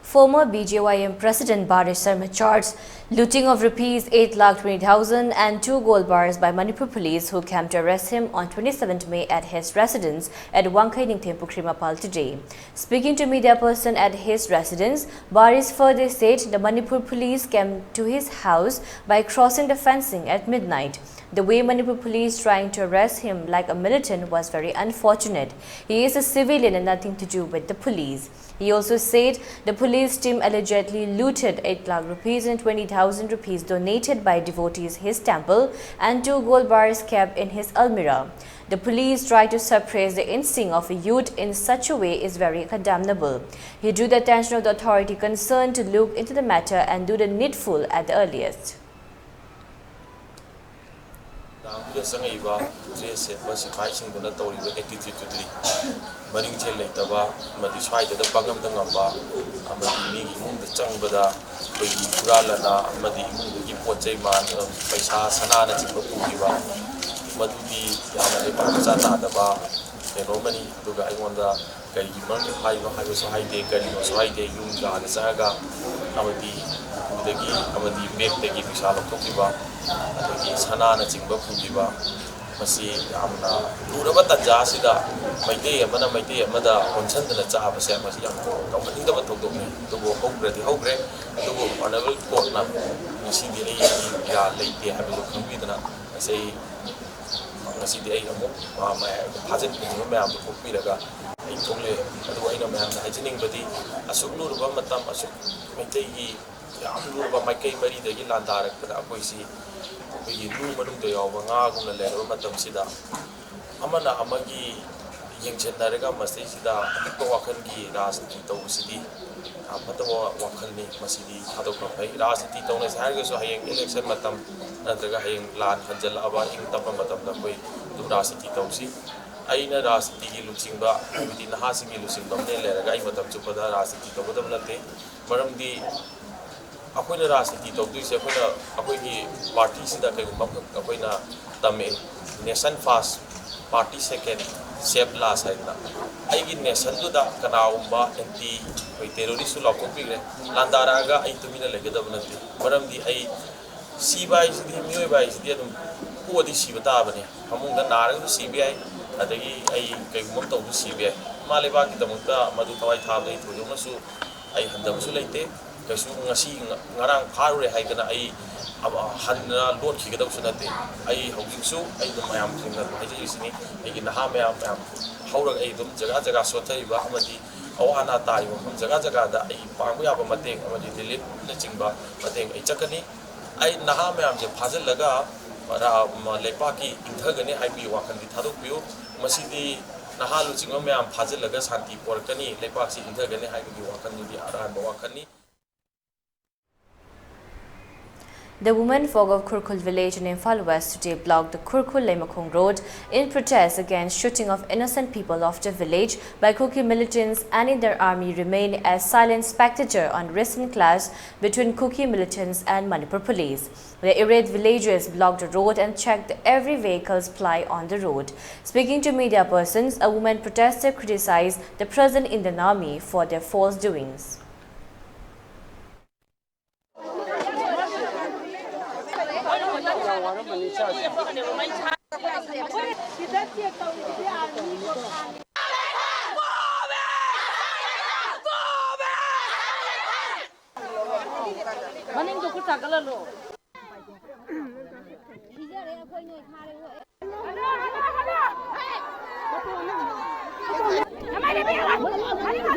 Former B J Y M President Barish Sharma charged looting of rupees eight lakh twenty thousand and two gold bars by Manipur police, who came to arrest him on twenty-seventh May at his residence at Wangkhei Ningthempukhriem Mapal today. Speaking to media person at his residence, Barish further said the Manipur police came to his house by crossing the fencing at midnight. The way Manipur police trying to arrest him like a militant was very unfortunate. He is a civilian and nothing to do with the police. He also said the police team allegedly looted eight lakh rupees and twenty thousand rupees donated by devotees his temple and two gold bars kept in his almirah. The police tried to suppress the instinct of a youth in such a way is very condemnable. He drew the attention of the authority concerned to look into the matter and do the needful at the earliest. ꯗꯥꯝꯗꯨꯗ ꯆꯪꯉꯛꯏꯕ dress ꯁꯦꯠꯄ ꯁꯤꯐꯥꯏꯁꯤꯡꯗꯨꯅ ꯇꯧꯔꯤꯕ ꯑꯦꯇꯤꯇ꯭ꯌꯨꯠꯇꯨꯗꯤ ꯃꯅꯤꯡ ꯆꯦꯜ ꯂꯩꯇꯕ ꯑꯃꯗꯤ ꯁ꯭ꯋꯥꯏꯗꯗ ꯄꯪꯉꯝꯗ ꯉꯝꯕ ꯑꯃꯗꯤ ꯃꯤꯒꯤ ꯏꯃꯨꯡꯗ ꯆꯪꯕꯗ ꯑꯩꯈꯣꯏꯒꯤ ꯍꯨꯔꯥꯜꯂꯅ ꯑꯃꯗꯤ ꯏꯃꯨꯡꯗꯒꯤ ꯄꯣꯠ ꯆꯩ ꯃꯥꯟ ꯄꯩꯁꯥ ꯁꯅꯥꯅꯆꯤꯡꯕ ꯄꯨꯈꯤꯕ ꯃꯗꯨꯗꯤ ꯌꯥꯝꯅ ꯂꯩꯄꯥꯛ ꯃꯆꯥ ꯇꯥꯗꯕ ꯀꯩꯅꯣ ꯑꯃꯅꯤ꯫ ꯑꯗꯨꯒ ꯑꯩꯉꯣꯟꯗ ꯀꯔꯤꯒꯤ ꯃꯔꯝꯒꯤ ꯐꯥꯔꯤꯅꯣ ꯍꯥꯏꯕꯁꯨ ꯍꯥꯏꯗꯦ, ꯀꯔꯤꯅꯣꯁꯨ ꯍꯥꯏꯗꯦ꯫ ꯌꯨꯝꯗ ꯍꯥꯟꯅ ꯆꯪꯉꯒ ꯑꯃꯗꯤ ꯎꯄꯨꯗꯒꯤ ꯑꯃꯗꯤ ꯕꯦꯛꯇꯒꯤ ꯄꯩꯁꯥ ꯂꯧꯊꯣꯛꯈꯤꯕ ꯑꯗꯒꯤ ꯁꯅꯥꯅꯆꯤꯡꯕ ꯄꯨꯈꯤꯕ ꯃꯁꯤ ꯌꯥꯝꯅ ꯂꯨꯔꯕ ꯇꯥꯟꯖꯥ ꯑꯁꯤꯗ ꯃꯩꯇꯩ ꯑꯃꯅ ꯃꯩꯇꯩ ꯑꯃꯗ ꯑꯣꯟꯁꯤꯟꯗꯅ ꯆꯥꯕꯁꯦ ꯃꯁꯤ ꯌꯥꯝ ꯇꯧꯍꯟꯅꯤꯡꯗꯕ ꯊꯧꯗꯣꯛꯅꯤ꯫ ꯑꯗꯨꯕꯨ ꯍꯧꯈ꯭ꯔꯗꯤ ꯍꯧꯈ꯭ꯔꯦ꯫ ꯑꯗꯨꯕꯨ ꯑꯣꯅꯔꯦꯕꯜ ꯀꯣꯔꯠꯅ ꯉꯁꯤꯗꯤ ꯑꯩꯒꯤ ꯏꯔꯥꯜ ꯂꯩꯇꯦ ꯍꯥꯏꯕꯗꯨ ꯈꯪꯕꯤꯗꯅ ꯉꯁꯤ ꯉꯁꯤꯗꯤ ꯑꯩ ꯑꯃꯨꯛ ꯃꯌꯥꯝꯗ ꯐꯥꯖꯤꯟ ꯄꯨꯁꯤꯟꯕ ꯃꯌꯥꯝꯗꯨ ꯀꯣꯛꯄꯤꯔꯒ ꯑꯩ ꯊꯣꯛꯂꯛꯑꯦ꯫ ꯑꯗꯨꯕꯨ ꯑꯩꯅ ꯃꯌꯥꯝꯗ ꯍꯥꯏꯖꯅꯤꯡꯕꯗꯤ ꯑꯁꯨꯛ ꯂꯨꯔꯕ ꯃꯇꯝ ꯑꯁꯨꯛ ꯃꯩꯇꯩꯒꯤ ꯌꯥꯝ ꯂꯨꯔꯕ ꯃꯥꯏꯀꯩ ꯃꯔꯤꯗꯒꯤ ꯂꯥꯟꯗꯥꯔꯛꯄꯗ ꯑꯩꯈꯣꯏꯁꯤ ꯑꯩꯈꯣꯏꯒꯤ ꯂꯨ ꯃꯅꯨꯡꯗ ꯌꯥꯎꯕ ꯉꯥꯒꯨꯝꯅ ꯂꯩꯔꯕ ꯃꯇꯝꯁꯤꯗ ꯑꯃꯅ ꯑꯃꯒꯤ ꯌꯦꯡꯁꯤꯟꯅꯔꯒ ꯃꯁꯤꯗꯩꯁꯤꯗ ꯑꯄꯤꯛꯄ ꯋꯥꯈꯜꯒꯤ ꯔꯥꯖꯅꯤꯇꯤ ꯇꯧꯕꯁꯤꯗꯤ ꯌꯥꯝ ꯐꯠꯇꯕ ꯋꯥꯈꯜꯅꯤ꯫ ꯃꯁꯤꯗꯤ ꯊꯥꯗꯣꯛꯄ ꯐꯩ꯫ ꯔꯥꯖꯅꯤꯇꯤ ꯇꯧꯅꯁꯦ ꯍꯥꯏꯔꯒꯁꯨ ꯍꯌꯦꯡ ꯏꯂꯦꯛꯁꯟ ꯃꯇꯝ ꯅꯠꯇ꯭ꯔꯒ ꯍꯌꯦꯡ ꯂꯥꯟ ꯍꯟꯖꯜꯂꯛꯑꯕ ꯏꯪ ꯇꯞꯄ ꯃꯇꯝꯗ ꯑꯩꯈꯣꯏ ꯑꯗꯨꯝ ꯔꯥꯖꯅꯤꯇꯤ ꯇꯧꯁꯤ꯫ ꯑꯩꯅ ꯔꯥꯖꯅꯤꯇꯤꯒꯤ ꯂꯨꯆꯤꯡꯕ ꯍꯥꯏꯕꯗꯤ ꯅꯍꯥꯁꯤꯡꯒꯤ ꯂꯨꯆꯤꯡꯕ ꯑꯃꯅ ꯂꯩꯔꯒ ꯑꯩ ꯃꯇꯝ ꯆꯨꯞꯄꯗ ꯔꯥꯖꯅꯤꯇꯤ ꯇꯧꯒꯗꯕ ꯅꯠꯇꯦ꯫ ꯃꯔꯝꯗꯤ ꯑꯩꯈꯣꯏꯅ ꯔꯥꯖꯅꯤꯇꯤ ꯇꯧꯗꯣꯏꯁꯦ ꯑꯩꯈꯣꯏꯅ ꯑꯩꯈꯣꯏꯒꯤ ꯄꯥꯔꯇꯤꯁꯤꯗ ꯀꯩꯒꯨꯝꯕ ꯑꯩꯈꯣꯏꯅ ꯇꯝꯃꯛꯑꯦ, ꯅꯦꯁꯟ ꯐꯥꯔꯁ, ꯄꯥꯔꯇꯤ ꯁꯦꯀꯦꯟ, ꯁꯦꯞ ꯂꯥꯁ ꯍꯥꯏꯗꯅ ꯑꯩꯒꯤ ꯅꯦꯁꯟꯗꯨꯗ ꯀꯅꯥꯒꯨꯝꯕ ꯑꯦꯟꯇꯤ ꯑꯩꯈꯣꯏ ꯇꯦꯔꯣꯔꯤꯁꯁꯨ ꯂꯥꯎꯊꯣꯛꯄꯤꯈ꯭ꯔꯦ꯫ ꯂꯥꯟꯗꯥꯔꯛꯑꯒ ꯑꯩ ꯇꯨꯃꯤꯟꯅ ꯂꯩꯒꯗꯕ ꯅꯠꯇꯦ꯫ ꯃꯔꯝꯗꯤ ꯑꯩ ꯁꯤꯕ ꯍꯥꯏꯁꯤꯗꯤ, ꯃꯤꯑꯣꯏꯕ ꯍꯥꯏꯁꯤꯗꯤ ꯑꯗꯨꯝ ꯄꯣꯛꯑꯗꯤ ꯁꯤꯕ ꯇꯥꯕꯅꯤ꯫ ꯐꯃꯨꯡꯗ ꯅꯥꯔꯒꯁꯨ ꯁꯤꯕ ꯌꯥꯏ, ꯑꯗꯒꯤ ꯑꯩ ꯀꯩꯒꯨꯝꯕ ꯑꯃ ꯇꯧꯕꯁꯨ ꯁꯤꯕ ꯌꯥꯏ꯫ ꯏꯃꯥ ꯂꯩꯕꯥꯛꯀꯤꯗꯃꯛꯇ ꯃꯗꯨ ꯊꯋꯥꯏ ꯊꯥꯕꯗ ꯑꯩ ꯊꯣꯏꯗꯣꯛꯅꯁꯨ ꯑꯩ ꯍꯟꯊꯕꯁꯨ ꯂꯩꯇꯦ꯫ ꯀꯩꯁꯨ ꯉꯁꯤ ꯉ-, ꯉꯔꯥꯡ ꯐꯥꯔꯨꯔꯦ ꯍꯥꯏꯗꯅ ꯑꯩ ꯑꯃ-, ꯍꯟꯅ ꯂꯣꯠꯈꯤꯒꯗꯕꯁꯨ ꯅꯠꯇꯦ꯫ ꯑꯩ ꯍꯧꯖꯤꯛꯁꯨ ꯑꯩ ꯑꯗꯨꯝ ꯃꯌꯥꯝꯁꯤꯡꯅ ꯑꯗꯨꯝ ꯍꯥꯏꯖꯔꯤꯁꯤꯅꯤ, ꯑꯩꯒꯤ ꯅꯍꯥ ꯃꯌꯥꯝ ꯃꯌꯥꯝ ꯍꯧꯔꯒ ꯑꯩ ꯑꯗꯨꯝ ꯖꯒꯥ ꯖꯒꯥ ꯁꯣꯠꯊꯔꯤꯕ ꯑꯃꯗꯤ ꯑꯋꯥ ꯑꯅꯥ ꯇꯥꯔꯤꯕ ꯃꯐꯝ ꯖꯒꯥ ꯖꯒꯥꯗ ꯑꯩ ꯄꯥꯡꯕ ꯌꯥꯕ ꯃꯇꯦꯡ ꯑꯃꯗꯤ ꯔꯤꯂꯤꯞꯅꯆꯤꯡꯕ ꯃꯇꯦꯡ ꯑꯩ ꯆꯠꯀꯅꯤ꯫ ꯑꯩ ꯅꯍꯥ ꯃꯌꯥꯝꯁꯦ ꯐꯥꯖꯤꯜꯂꯒ ꯔꯥ-, ꯃ-, ꯂꯩꯄꯥꯛꯀꯤ ꯏꯪꯊꯒꯅꯤ ꯍꯥꯏꯕꯒꯤ ꯋꯥꯈꯜꯗꯤ ꯊꯥꯗꯣꯛꯄꯤꯌꯨ꯫ ꯃꯁꯤꯗꯤ ꯅꯍꯥ ꯂꯨꯆꯤꯡꯕ ꯃꯌꯥꯝ ꯐꯥꯖꯤꯜꯂꯒ ꯁꯥꯟꯇꯤ ꯄꯣꯔꯛꯀꯅꯤ, ꯂꯩꯄꯥꯛꯁꯤ ꯏꯪꯊꯒꯅꯤ ꯍꯥꯏꯕꯒꯤ ꯋꯥꯈꯜꯗꯨꯗꯤ ꯑꯔꯥꯟꯕ ꯋꯥꯈꯜꯅꯤ꯫ The women folk of Khurkhul village in Imphal West today blocked the Khurkhul Leimakhong road in protest against shooting of innocent people of the village by Kuki militants and Indian Army remain as silent spectator on recent clash between Kuki militants and Manipur police. The irate villagers blocked the road and checked every vehicle's ply on the road. Speaking to media persons, a woman protester criticized the present Indian Army for their false doings.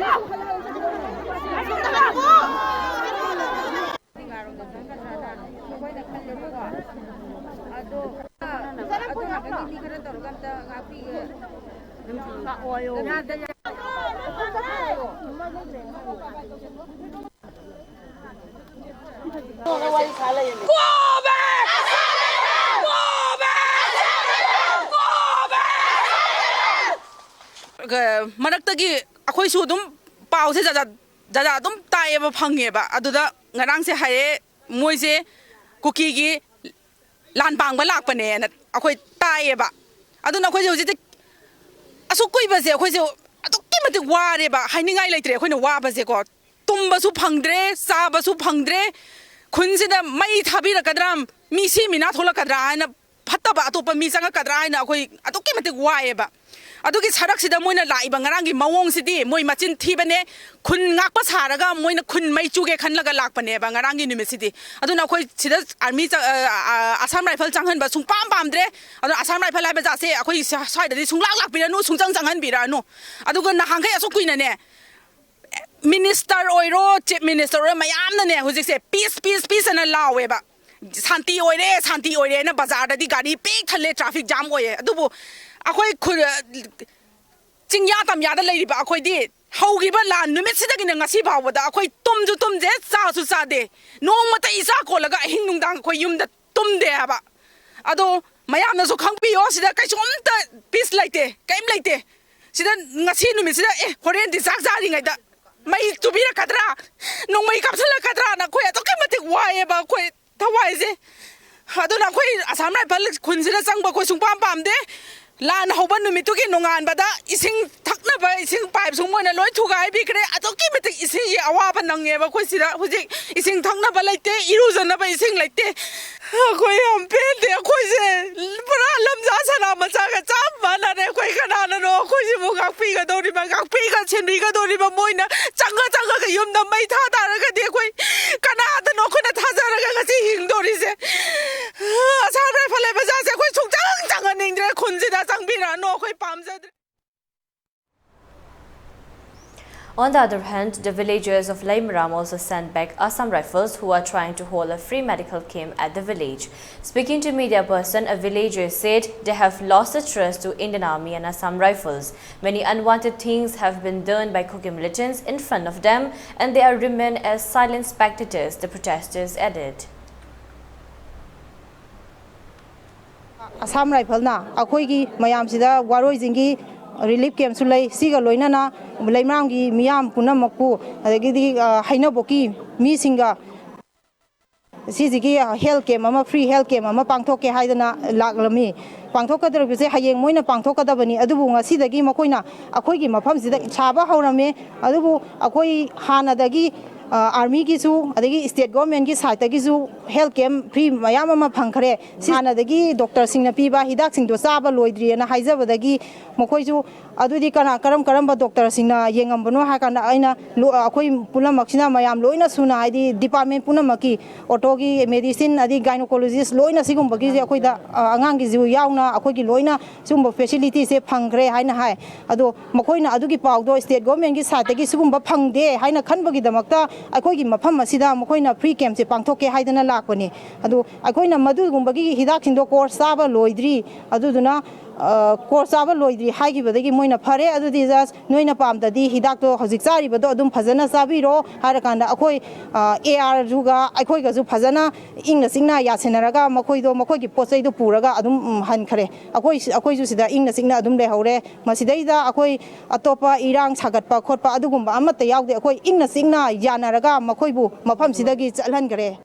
ꯃꯔꯛꯇꯒꯤ ꯑꯩꯈꯣꯏꯁꯨ ꯑꯗꯨꯝ ꯄꯥꯎꯁꯦ ꯖꯥꯖꯥꯠ ꯖꯥꯖꯥꯠ ꯑꯗꯨꯝ ꯇꯥꯏꯌꯦꯕ, ꯐꯪꯉꯦꯕ꯫ ꯑꯗꯨꯗ ꯉꯔꯥꯡꯁꯦ ꯍꯥꯏꯔꯦ, ꯃꯣꯏꯁꯦ ꯀꯨꯀꯤꯒꯤ ꯂꯥꯟ ꯄꯥꯡꯕ ꯂꯥꯛꯄꯅꯦꯅ ꯑꯩꯈꯣꯏ ꯇꯥꯏꯌꯦꯕ꯫ ꯑꯗꯨꯅ ꯑꯩꯈꯣꯏꯁꯦ ꯍꯧꯖꯤꯛꯇꯤ ꯑꯁꯨꯛ ꯀꯨꯏꯕꯁꯦ ꯑꯩꯈꯣꯏꯁꯦ ꯑꯗꯨꯛꯀꯤ ꯃꯇꯤꯛ ꯋꯥꯔꯦꯕ, ꯍꯥꯏꯅꯤꯡꯉꯥꯏ ꯂꯩꯇ꯭ꯔꯦ ꯑꯩꯈꯣꯏꯅ ꯋꯥꯕꯁꯦꯀꯣ꯫ ꯇꯨꯝꯕꯁꯨ ꯐꯪꯗ꯭ꯔꯦ, ꯆꯥꯕꯁꯨ ꯐꯪꯗ꯭ꯔꯦ꯫ ꯈꯨꯟꯁꯤꯗ ꯃꯩ ꯊꯥꯕꯤꯔꯛꯀꯗ꯭ꯔꯥ, ꯃꯤ ꯁꯤ ꯃꯤꯅꯥ ꯊꯣꯛꯂꯛꯀꯗ꯭ꯔꯥ ꯍꯥꯏꯅ, ꯐꯠꯇꯕ ꯑꯇꯣꯞꯄ ꯃꯤ ꯆꯪꯉꯛꯀꯗ꯭ꯔꯥ ꯍꯥꯏꯅ ꯑꯩꯈꯣꯏ ꯑꯗꯨꯛꯀꯤ ꯃꯇꯤꯛ ꯋꯥꯏꯑꯦꯕ꯫ ꯑꯗꯨꯒꯤ ꯁꯔꯛꯁꯤꯗ ꯃꯣꯏꯅ ꯂꯥꯛꯏꯕ ꯉꯔꯥꯡꯒꯤ ꯃꯑꯣꯡꯁꯤꯗꯤ, ꯃꯣꯏ ꯃꯆꯤꯟ ꯊꯤꯕꯅꯦ꯫ ꯈꯨꯟ ꯉꯥꯛꯄ ꯁꯥꯔꯒ ꯃꯣꯏꯅ ꯈꯨꯟ ꯃꯩ ꯆꯨꯒꯦ ꯈꯜꯂꯒ ꯂꯥꯛꯄꯅꯦꯕ ꯉꯔꯥꯡꯒꯤ ꯅꯨꯃꯤꯠꯁꯤꯗꯤ꯫ ꯑꯗꯨꯅ ꯑꯩꯈꯣꯏ ꯁꯤꯗ ꯑꯥꯔꯃꯤ ꯆ-, ꯑ, ꯑ, ꯑꯁꯥꯝ ꯔꯥꯏꯐꯜ ꯆꯪꯍꯟꯕ ꯁꯨꯡꯄꯥꯝ ꯄꯥꯝꯗ꯭ꯔꯦ꯫ ꯑꯗꯨꯅ ꯑꯁꯥꯝ ꯔꯥꯏꯐꯜ ꯍꯥꯏꯕ ꯖꯥꯠꯁꯦ ꯑꯩꯈꯣꯏ ꯁ-, ꯁ꯭ꯋꯥꯏꯗꯗꯤ ꯁꯨꯡꯂꯥꯛ ꯂꯥꯛꯄꯤꯔꯅꯨ, ꯁꯨꯡꯆꯪ ꯆꯪꯍꯟꯕꯤꯔꯛꯑꯅꯨ꯫ ꯑꯗꯨꯒ ꯅꯍꯥꯟꯈꯩ ꯑꯁꯨꯛ ꯀꯨꯏꯅꯅꯦ, ꯃꯤꯅꯤꯁꯇꯔ ꯑꯣꯏꯔꯣ, ꯆꯤꯐ ꯃꯤꯅꯤꯁꯇꯔ ꯑꯣꯏꯔꯣ, ꯃꯌꯥꯝꯅꯅꯦ ꯍꯧꯖꯤꯛꯁꯦ peace, peace, peace ꯑꯅ ꯂꯥꯎꯋꯦꯕ꯫ ꯁꯥꯟꯇꯤ ꯑꯣꯏꯔꯦ, ꯁꯥꯟꯇꯤ ꯑꯣꯏꯔꯦꯅ ꯕꯖꯥꯔꯗꯗꯤ ꯒꯥꯔꯤ ꯄꯤꯛ ꯊꯜꯂꯦ, traffic jam ꯑꯣꯏꯌꯦ꯫ ꯑꯗꯨꯕꯨ ꯑꯩꯈꯣꯏ ꯈꯨ-, ꯆꯤꯡꯌꯥ ꯇꯝꯌꯥꯗ ꯂꯩꯔꯤꯕ ꯑꯩꯈꯣꯏꯗꯤ ꯍꯧꯈꯤꯕ ꯂꯥꯟ ꯅꯨꯃꯤꯠꯁꯤꯗꯒꯤꯅ ꯉꯁꯤ ꯐꯥꯎꯕꯗ ꯑꯩꯈꯣꯏ ꯇꯨꯝꯁꯨ ꯇꯨꯝꯗꯦ, ꯆꯥꯁꯨ ꯆꯥꯗꯦ꯫ ꯅꯣꯡꯃꯇ ꯏꯆꯥ ꯀꯣꯜꯂꯒ ꯑꯍꯤꯡ ꯅꯨꯡꯗꯥꯡ ꯑꯩꯈꯣꯏ ꯌꯨꯝꯗ ꯇꯨꯝꯗꯦ ꯍꯥꯏꯕ꯫ ꯑꯗꯣ ꯃꯌꯥꯝꯅꯁꯨ ꯈꯪꯕꯤꯌꯣ, ꯁꯤꯗ ꯀꯩꯁꯨꯝꯇ peace ꯂꯩꯇꯦ, ꯀꯩꯝ ꯂꯩꯇꯦ꯫ ꯁꯤꯗ ꯉꯁꯤ ꯅꯨꯃꯤꯠꯁꯤꯗ, ꯑꯦ, ꯍꯣꯔꯦꯟꯗꯤ ꯆꯥꯛ ꯆꯥꯔꯤꯉꯩꯗ ꯃꯩ ꯆꯨꯕꯤꯔꯛꯀꯗ꯭ꯔꯥ, ꯅꯣꯡꯃꯩ ꯀꯥꯞꯁꯤꯜꯂꯛꯀꯗ꯭ꯔꯥꯅ ꯑꯩꯈꯣꯏ ꯑꯗꯨꯛꯀꯤ ꯃꯇꯤꯛ ꯋꯥꯏꯑꯦꯕ ꯑꯩꯈꯣꯏ ꯊꯋꯥꯏꯁꯦ꯫ ꯑꯗꯨꯅ ꯑꯩꯈꯣꯏ ꯑꯁꯥꯝ ꯔꯥꯏꯐꯜ ꯈꯨꯟꯁꯤꯗ ꯆꯪꯕ ꯑꯩꯈꯣꯏ ꯁꯨꯡꯄꯥꯝ ꯄꯥꯝꯗꯦ꯫ ꯂꯥꯟ ꯍꯧꯕ ꯅꯨꯃꯤꯠꯇꯨꯒꯤ ꯅꯣꯡꯉꯥꯟꯕꯗ ꯏꯁꯤꯡ ꯊꯛꯅꯕ ꯏꯁꯤꯡ pipe ꯁꯨ ꯃꯣꯏꯅ ꯂꯣꯏ ꯊꯨꯒꯥꯏꯕꯤꯈ꯭ꯔꯦ꯫ ꯑꯗꯨꯛꯀꯤ ꯃꯇꯤꯛ ꯏꯁꯤꯡꯒꯤ ꯑꯋꯥꯕ ꯅꯪꯉꯦꯕ ꯑꯩꯈꯣꯏ ꯁꯤꯗ꯫ ꯍꯧꯖꯤꯛ ꯏꯁꯤꯡ ꯊꯛꯅꯕ ꯂꯩꯇꯦ, ꯏꯔꯨꯖꯅꯕ ꯏꯁꯤꯡ ꯂꯩꯇꯦ꯫ ꯑꯩꯈꯣꯏ ꯌꯥꯝ ꯄꯦꯟꯗꯦ꯫ ꯑꯩꯈꯣꯏꯁꯦ ꯄꯨꯔꯥ ꯂꯝꯖꯥ ꯁꯅꯥ ꯃꯆꯥꯒ ꯆꯞ ꯃꯥꯟꯅꯔꯦ꯫ ꯑꯩꯈꯣꯏ ꯀꯅꯥꯅꯅꯣ ꯑꯩꯈꯣꯏꯁꯤꯕꯨ ꯉꯥꯛꯄꯤꯒꯗꯧꯔꯤꯕ, ꯉꯥꯛꯄꯤꯒ ꯁꯦꯟꯕꯤꯒꯗꯧꯔꯤꯕ? ꯃꯣꯏꯅ ꯆꯪꯉ ꯆꯪꯉꯒ ꯌꯨꯝꯗ ꯃꯩ ꯊꯥ ꯇꯥꯔꯒꯗꯤ ꯑꯩꯈꯣꯏ ꯀꯅꯥꯗꯅꯣ ꯑꯩꯈꯣꯏꯅ ꯊꯥꯖꯔꯒ ꯉꯁꯤ ꯍꯤꯡꯗꯧꯔꯤꯁꯦ? ꯑꯁꯥꯝ ꯔꯥꯏꯐꯜ ꯂꯩꯕ ꯖꯥꯠꯁꯦ ꯑꯩꯈꯣꯏ ꯁꯨꯡꯆꯪ ꯆꯪꯍꯟꯅꯤꯡꯗ꯭ꯔꯦ꯫ ꯈꯨꯟꯁꯤꯗ ꯆꯪꯕꯤꯔꯛꯑꯅꯨ, ꯑꯩꯈꯣꯏ ꯄꯥꯝꯖꯗ꯭ꯔꯦ꯫ On the other hand, the villagers of Leimaram also sent back Assam Rifles, who are trying to hold a free medical camp at the village. Speaking to media person, a villager said they have lost the trust to Indian Army and Assam Rifles. Many unwanted things have been done by Kuki militants in front of them, and they are remain as silent spectators, the protesters added. Assam ꯔꯥꯏꯐꯜꯅ ꯑꯩꯈꯣꯏꯒꯤ ꯃꯌꯥꯝꯁꯤꯗ ꯋꯥꯔꯣꯏꯁꯤꯟꯒꯤ relief camp ꯁꯨ ꯂꯩ꯫ ꯁꯤꯒ ꯂꯣꯏꯅꯅ ꯂꯩꯃꯔꯥꯝꯒꯤ ꯃꯤꯌꯥꯝ ꯄꯨꯝꯅꯃꯛꯄꯨ, ꯑꯗꯒꯤꯗꯤ ꯍꯩꯅꯧꯕꯣꯛꯀꯤ ꯃꯤꯁꯤꯡꯒ ꯁꯤꯁꯤꯒꯤ health camp ꯑꯃ, ꯐ꯭ꯔꯤ ꯍꯦꯜꯊ ꯀꯦꯝꯞ ꯑꯃ ꯄꯥꯡꯊꯣꯛꯀꯦ ꯍꯥꯏꯗꯅ ꯂꯥꯛꯂꯝꯃꯤ꯫ ꯄꯥꯡꯊꯣꯛꯀꯗꯧꯔꯤꯕꯁꯦ ꯍꯌꯦꯡ ꯃꯣꯏꯅ ꯄꯥꯡꯊꯣꯛꯀꯗꯕꯅꯤ, ꯑꯗꯨꯕꯨ ꯉꯁꯤꯗꯒꯤ ꯃꯈꯣꯏꯅ ꯑꯩꯈꯣꯏꯒꯤ ꯃꯐꯝꯁꯤꯗ ꯁꯥꯕ ꯍꯧꯔꯝꯃꯦ꯫ ꯑꯗꯨꯕꯨ ꯑꯩꯈꯣꯏ ꯍꯥꯟꯅꯗꯒꯤ ꯑꯥꯔꯃꯤꯒꯤꯁꯨ ꯑꯗꯒꯤ ꯁ꯭ꯇꯦꯠ ꯒꯣꯔꯃꯦꯟꯒꯤ ꯁꯥꯏꯠꯇꯒꯤꯁꯨ ꯍꯦꯜꯊ ꯀꯦꯝꯞ ꯐ꯭ꯔꯤ ꯃꯌꯥꯝ ꯑꯃ ꯐꯪꯈ꯭ꯔꯦ꯫ ꯍꯥꯟꯅꯗꯒꯤ ꯗꯣꯛꯇꯔꯁꯤꯡꯅ ꯄꯤꯕ ꯍꯤꯗꯥꯛꯁꯤꯡꯗꯣ ꯆꯥꯕ ꯂꯣꯏꯗ꯭ꯔꯤꯑꯅ ꯍꯥꯏꯖꯕꯗꯒꯤ ꯃꯈꯣꯏꯁꯨ ꯑꯗꯨꯗꯤ ꯀꯅꯥ, ꯀꯔꯝ ꯀꯔꯝꯕ ꯗꯣꯛꯇꯔꯁꯤꯡꯅ ꯌꯦꯡꯉꯝꯕꯅꯣ ꯍꯥꯏ ꯀꯥꯟꯗ, ꯑꯩꯅ ꯂꯣ-, ꯑꯩꯈꯣꯏ ꯄꯨꯝꯅꯃꯛꯁꯤꯅ, ꯃꯌꯥꯝ ꯂꯣꯏꯅ ꯁꯨꯅ, ꯍꯥꯏꯗꯤ ꯗꯤꯄꯥꯔꯠꯃꯦꯟ ꯄꯨꯝꯅꯃꯛꯀꯤ, ꯑꯣꯔꯊꯣꯒꯤ, ꯃꯦꯗꯤꯁꯤꯟ, ꯑꯗꯩ ꯒꯥꯏꯅꯣꯀꯣꯂꯣꯖꯤꯁ, ꯂꯣꯏꯅ ꯁꯤꯒꯨꯝꯕꯒꯤꯁꯦ ꯑꯩꯈꯣꯏꯗ, ꯑ, ꯑꯉꯥꯡꯒꯤꯁꯨ ꯌꯥꯎꯅ ꯑꯩꯈꯣꯏꯒꯤ ꯂꯣꯏꯅ ꯁꯤꯒꯨꯝꯕ ꯐꯦꯁꯤꯂꯤꯇꯤꯁꯦ ꯐꯪꯈ꯭ꯔꯦ ꯍꯥꯏꯅ ꯍꯥꯏ꯫ ꯑꯗꯣ ꯃꯈꯣꯏꯅ ꯑꯗꯨꯒꯤ ꯄꯥꯎꯗꯣ ꯁ꯭ꯇꯦꯠ ꯒꯣꯔꯃꯦꯟꯒꯤ ꯁꯥꯏꯠꯇꯒꯤ ꯁꯤꯒꯨꯝꯕ ꯐꯪꯗꯦ ꯍꯥꯏꯅ ꯈꯟꯕꯒꯤꯗꯃꯛꯇ ꯑꯩꯈꯣꯏꯒꯤ ꯃꯐꯝ ꯑꯁꯤꯗ ꯃꯈꯣꯏꯅ ꯐ꯭ꯔꯤ ꯀꯦꯝꯞꯁꯦ ꯄꯥꯡꯊꯣꯛꯀꯦ ꯍꯥꯏꯗꯅ ꯂꯥꯛꯄꯅꯤ꯫ ꯑꯗꯣ ꯑꯩꯈꯣꯏꯅ ꯃꯗꯨꯒꯨꯝꯕꯒꯤ ꯍꯤꯗꯥꯛꯁꯤꯡꯗꯣ ꯀꯣꯔꯁ ꯆꯥꯕ ꯂꯣꯏꯗ꯭ꯔꯤ꯫ ꯑꯗꯨꯗꯨꯅ, ꯑ, ꯀꯣꯔꯁ ꯆꯥꯕ ꯂꯣꯏꯗ꯭ꯔꯤ ꯍꯥꯏꯈꯤꯕꯗꯒꯤ ꯃꯣꯏꯅ, "ꯐꯔꯦ, ꯑꯗꯨꯗꯤ ꯖꯁ ꯅꯣꯏꯅ ꯄꯥꯝꯗꯗꯤ ꯍꯤꯗꯥꯛꯇꯣ ꯍꯧꯖꯤꯛ ꯆꯥꯔꯤꯕꯗꯣ ꯑꯗꯨꯝ ꯐꯖꯅ ꯆꯥꯕꯤꯔꯣ" ꯍꯥꯏꯔꯀꯥꯟꯗ ꯑꯩꯈꯣꯏ, ꯑ, ꯑꯦ ꯑꯥꯔꯗꯨꯒ ꯑꯩꯈꯣꯏꯒꯁꯨ ꯐꯖꯅ ꯏꯪꯅ ꯆꯤꯛꯅ ꯌꯥꯁꯤꯟꯅꯔꯒ ꯃꯈꯣꯏꯗꯣ ꯃꯈꯣꯏꯒꯤ ꯄꯣꯠ ꯆꯩꯗꯣ ꯄꯨꯔꯒ ꯑꯗꯨꯝ, ꯎꯝ, ꯍꯟꯈ꯭ꯔꯦ꯫ ꯑꯩꯈꯣꯏ, ꯑꯩꯈꯣꯏꯁꯨ ꯁꯤꯗ ꯏꯪꯅ ꯆꯤꯛꯅ ꯑꯗꯨꯝ ꯂꯩꯍꯧꯔꯦ꯫ ꯃꯁꯤꯗꯩꯗ ꯑꯩꯈꯣꯏ ꯑꯇꯣꯞꯄ ꯏꯔꯥꯡ ꯁꯥꯒꯠꯄ ꯈꯣꯠꯄ ꯑꯗꯨꯒꯨꯝꯕ ꯑꯃꯠꯇ ꯌꯥꯎꯗꯦ꯫ ꯑꯩꯈꯣꯏ ꯏꯪꯅ ꯆꯤꯛꯅ ꯌꯥꯅꯔꯒ ꯃꯈꯣꯏꯕꯨ ꯃꯐꯝꯁꯤꯗꯒꯤ ꯆꯠꯍꯟꯈ꯭ꯔꯦ꯫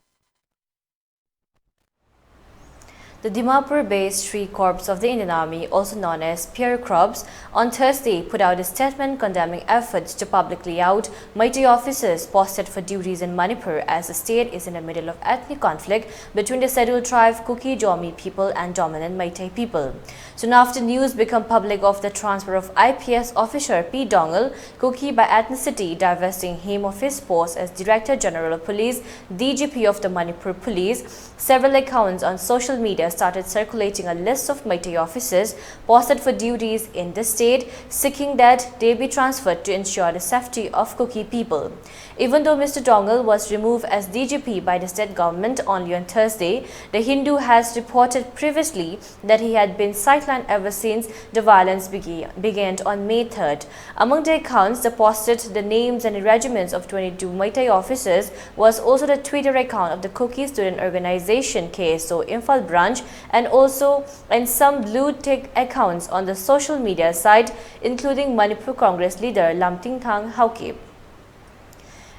The Dimapur-based Sri Corps of the Indian Army, also known as P R Corps, on Thursday put out a statement condemning efforts to publicly out Meitei officers posted for duties in Manipur as the state is in the middle of ethnic conflict between the scheduled tribe Kuki Zomi people and dominant Meitei people. Soon after news become public of the transfer of I P S officer P Doungel, Kuki by ethnicity, divesting him of his post as Director General of Police, D G P of the Manipur Police, several accounts on social media started circulating a list of Meitei officers posted for duties in the state, seeking that they be transferred to ensure the safety of Kuki people. Even though Mister Doungel was removed as D G P by the state government only on Thursday, The Hindu has reported previously that he had been sidelined ever since the violence bega- began on May third. Among the accounts that posted the names and the regiments of twenty-two Meitei officers was also the Twitter account of the Kuki Student Organization, K S O, Imphal branch, and also and some blue tick accounts on the social media site, including Manipur Congress leader Lamtingthang Haokip.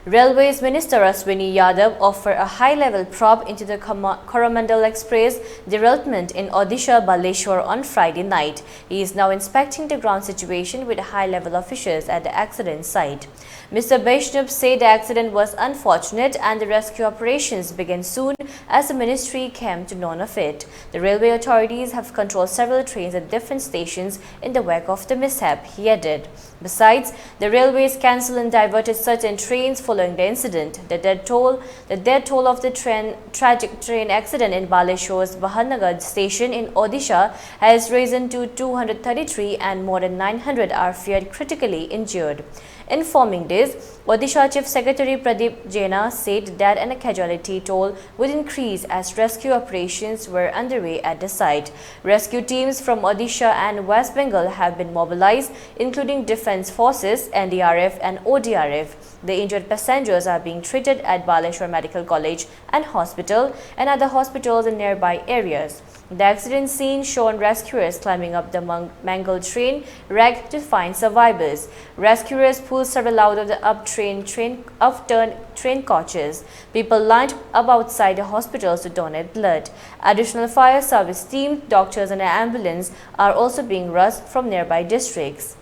Railways Minister Ashwini Yadav offered a high-level probe into the Kama- Coromandel Express derailment in Odisha Baleshwar on Friday night. He is now inspecting the ground situation with high-level officials at the accident site. Mister Vaishnav said the accident was unfortunate and the rescue operations began soon as the ministry came to know of it. The railway authorities have controlled several trains at different stations in the wake of the mishap, he added. Besides, the railways cancelled and diverted certain trains following the incident. The death toll, the death toll of the train, tragic train accident in Baleshwar's Bahanagar station in Odisha has risen to two hundred thirty-three, and more than nine hundred are feared critically injured. Informing this, Odisha Chief Secretary Pradeep Jaina said death and casualty toll would increase as rescue operations were underway at the site. Rescue teams from Odisha and West Bengal have been mobilized, including Defense Forces, N D R F, and O D R F. The injured passengers are being treated at Baleshwar Medical College and Hospital and other hospitals in nearby areas. The accident scene shown rescuers climbing up the mang- mangled train wreck to find survivors. Rescuers pulled several out of the uptrain train upturned train coaches. People lined up outside the hospitals to donate blood. Additional fire service team, doctors, and an ambulance are also being rushed from nearby districts.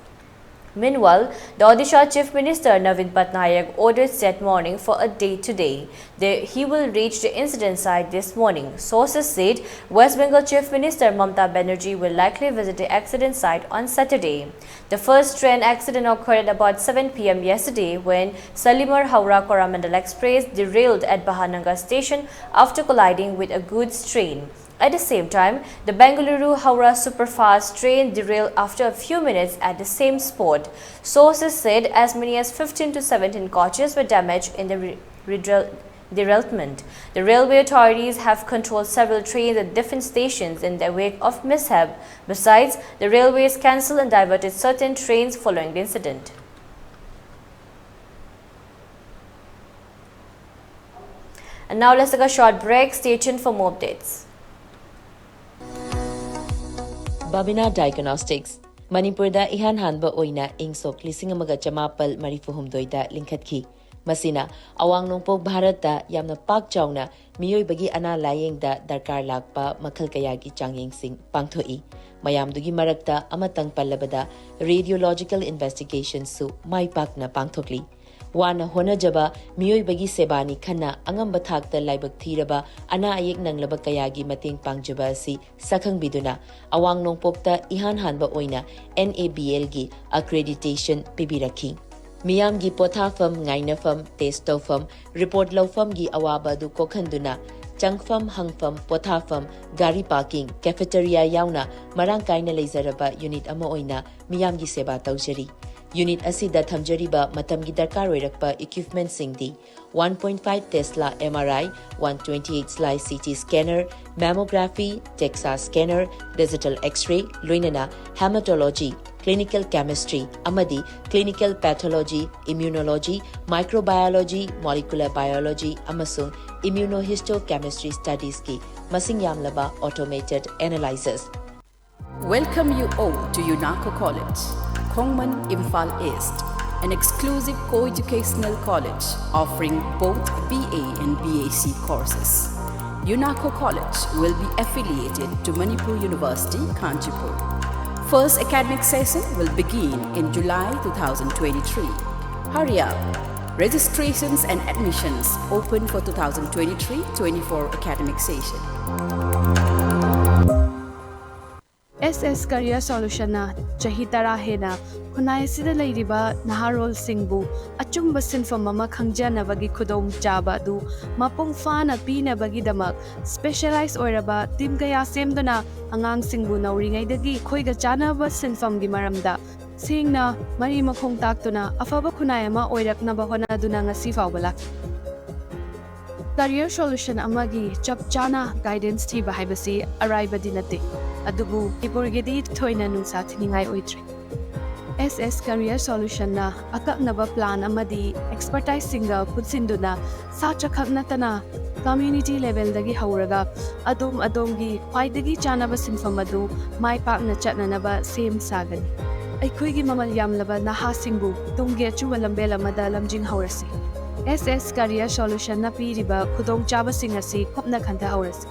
Meanwhile, the Odisha Chief Minister Naveen Patnaik ordered said morning for a day today. They, he will reach the incident site this morning. Sources said West Bengal Chief Minister Mamata Banerjee will likely visit the accident site on Saturday. The first train accident occurred at about seven p m yesterday when Salimar Howrah Coromandel Express derailed at Bahanagar station after colliding with a goods train. At the same time, the Bengaluru Howrah superfast train derailed after a few minutes at the same spot. Sources said as many as fifteen to seventeen coaches were damaged in the re- rederail- derailment. The railway authorities have controlled several trains at different stations in the wake of mishap. Besides, the railways cancelled and diverted certain trains following the incident. And now let's take a short break. Stay tuned for more updates. Babina Diagnostics, ꯃꯅꯤꯄꯨꯔꯗ ꯏꯍꯥꯟ ꯍꯥꯟꯕ ꯑꯣꯏꯅ ꯏꯪ ꯁꯣꯛ ꯂꯤꯁꯤꯡ ꯑꯃꯒ ꯆꯃꯥꯄꯜ ꯃꯔꯤꯐꯨ ꯍꯨꯝꯗꯣꯏꯗ ꯂꯤꯡꯈꯠꯈꯤ꯫ ꯃꯁꯤꯅ ꯑꯋꯥꯡ ꯅꯣꯡꯄꯣꯛ ꯚꯥꯔꯠꯇ ꯌꯥꯝꯅ ꯄꯥꯛ ꯆꯥꯎꯅ ꯃꯤꯑꯣꯏꯕꯒꯤ ꯑꯅꯥ ꯂꯥꯌꯦꯡꯗ ꯗꯔꯀꯥꯔ ꯂꯥꯛꯄ ꯃꯈꯜ ꯀꯌꯥꯒꯤ ꯆꯥꯡꯌꯦꯡꯁꯤꯡ ꯄꯥꯡꯊꯣꯛꯏ꯫ ꯃꯌꯥꯝꯗꯨꯒꯤ ꯃꯔꯛꯇ ꯑꯃꯇꯪ ꯄꯜꯂꯕꯗ, radiological investigationꯁꯨ ꯃꯥꯏ ꯄꯥꯛꯅ ꯄꯥꯡꯊꯣꯛꯂꯤ꯫ ꯋꯥꯅ ꯍꯣꯠꯅꯖꯕ ꯃꯤꯑꯣꯏꯕꯒꯤ ꯁꯦꯕꯥꯅꯤ ꯈꯟꯅ ꯑꯉꯝꯕ ꯊꯥꯛꯇ ꯂꯥꯏꯕꯛ ꯊꯤꯔꯕ ꯑꯅꯥ ꯑꯌꯦꯛ ꯅꯪꯂꯕ ꯀꯌꯥꯒꯤ ꯃꯇꯦꯡ ꯄꯥꯡꯖꯕ ꯑꯁꯤ ꯁꯛꯈꯪꯕꯤꯗꯨꯅ ꯑꯋꯥꯡ ꯅꯣꯡꯄꯣꯛꯇ ꯏꯍꯥꯟ ꯍꯥꯟꯕ ꯑꯣꯏꯅ NABLꯒꯤ accreditation ꯄꯤꯕꯤꯔꯛꯈꯤ꯫ ꯃꯤꯌꯥꯝꯒꯤ ꯄꯣꯊꯥꯐꯝ, ꯉꯥꯏꯅꯐꯝ, test ꯇꯧꯐꯝ, report ꯂꯧꯐꯝꯒꯤ ꯑꯋꯥꯕ ꯑꯗꯨ ꯀꯣꯛꯍꯟꯗꯨꯅ ꯆꯪꯐꯝ, ꯍꯪꯐꯝ, ꯄꯣꯊꯥꯐꯝ, ꯒꯥꯔꯤ parking, cafeteria ꯌꯥꯎꯅ ꯃꯔꯥꯡ ꯀꯥꯏꯅ ꯂꯩꯖꯔꯕ unit ꯑꯃ ꯑꯣꯏꯅ ꯃꯤꯌꯥꯝꯒꯤ ꯁꯦꯕꯥ ꯇꯧꯖꯔꯤ꯫ Unit ꯑꯁꯤꯗ ꯊꯝꯖꯔꯤꯕ ꯃꯇꯝꯒꯤ ꯗꯔꯀꯥꯔ ꯑꯣꯏꯔꯛꯄ equipmentꯁꯤꯡꯗꯤ one point five Tesla MRI, one twenty-eight slice CT scanner, mammography, DEXA scanner, digital X-ray, ꯂꯣꯏꯅꯅ hematology, clinical chemistry ꯑꯃꯗꯤ clinical pathology, immunology, microbiology, molecular biology ꯑꯃꯁꯨꯡ immunohistochemistry studiesꯀꯤ ꯃꯁꯤꯡ ꯌꯥꯝꯂꯕ automated analyzers꯫ Welcome you all to UNACO College, Khongman, Imphal East, an exclusive co-educational college offering both BA and BSc courses. UNACO College will be affiliated to Manipur University, Kanchanpur. First academic session will begin in July two thousand twenty-three. Hurry up! Registrations and admissions open for two thousand twenty-three twenty-four academic session. SS Career Solutionꯅ ꯆꯍꯤ ꯇꯔꯥ ꯍꯦꯟꯅ ꯈꯨꯟꯅꯥꯏ ꯑꯁꯤꯗ ꯂꯩꯔꯤꯕ ꯅꯍꯥꯔꯣꯜꯁꯤꯡꯕꯨ ꯑꯆꯨꯝꯕ ꯁꯤꯟꯐꯝ ꯑꯃ ꯈꯪꯖꯅꯕꯒꯤ ꯈꯨꯗꯣꯡꯆꯥꯕ ꯑꯗꯨ ꯃꯄꯨꯡ ꯐꯥꯅ ꯄꯤꯅꯕꯒꯤꯗꯃꯛ specialize ꯑꯣꯏꯔꯕ team ꯀꯌꯥ ꯁꯦꯝꯗꯨꯅ ꯑꯉꯥꯡꯁꯤꯡꯕꯨ ꯅꯧꯔꯤꯉꯩꯗꯒꯤ ꯑꯩꯈꯣꯏꯒ ꯆꯥꯟꯅꯕ ꯁꯤꯟꯐꯝꯒꯤ ꯃꯔꯝꯗ ꯁꯦꯡꯅ ꯃꯔꯤ ꯃꯈꯣꯡ ꯇꯥꯛꯇꯨꯅ ꯑꯐꯕ ꯈꯨꯟꯅꯥꯏ ꯑꯃ ꯑꯣꯏꯔꯛꯅꯕ ꯍꯣꯠꯅꯗꯨꯅ ꯉꯁꯤ ꯐꯥꯎꯕ ꯂꯥꯛꯂꯤ꯫ Career Solution ꯑꯃꯒꯤ ꯆꯞ ꯆꯥꯅ guidance ꯊꯤꯕ ꯍꯥꯏꯕꯁꯤ ꯑꯔꯥꯏꯕꯗꯤ ꯅꯠꯇꯦ, ꯑꯗꯨꯕꯨ ꯃꯅꯤꯄꯨꯔꯒꯤꯗꯤ ꯊꯣꯏꯅ ꯅꯨꯡꯁꯥ ꯊꯤꯅꯤꯡꯉꯥꯏ ꯑꯣꯏꯗ꯭ꯔꯦ꯫ SS Career Solutionꯅ ꯑꯀꯛꯅꯕ plan ꯑꯃꯗꯤ expertiseꯁꯤꯡꯒ ꯄꯨꯟꯁꯤꯟꯗꯨꯅ ꯁꯥꯇ꯭ꯔꯈꯛ ꯅꯠꯇꯅ community levelꯗꯒꯤ ꯍꯧꯔꯒ ꯑꯗꯣꯝ ꯑꯗꯣꯝꯒꯤ ꯈ꯭ꯋꯥꯏꯗꯒꯤ ꯆꯥꯟꯅꯕ ꯁꯤꯟꯐꯝ ꯑꯗꯨ ꯃꯥꯏ ꯄꯥꯛꯅ ꯆꯠꯅꯅꯕ ꯁꯦꯝ ꯁꯥꯒꯅꯤ꯫ ꯑꯩꯈꯣꯏꯒꯤ ꯃꯃꯜ ꯌꯥꯝꯂꯕ ꯅꯍꯥꯁꯤꯡꯕꯨ ꯇꯨꯡꯒꯤ ꯑꯆꯨꯝꯕ ꯂꯝꯕꯦꯜ ꯑꯃꯗ ꯂꯝꯖꯤꯡꯍꯧꯔꯁꯤ꯫ ꯑꯦꯁ ꯑꯦꯁ ꯀꯔꯤꯌꯔ ꯁꯣꯂꯨꯁꯟꯅ ꯄꯤꯔꯤꯕ ꯈꯨꯗꯣꯡꯆꯥꯕꯁꯤꯡ ꯑꯁꯤ ꯀꯨꯞꯅ ꯈꯟꯊꯍꯧꯔꯁꯤ꯫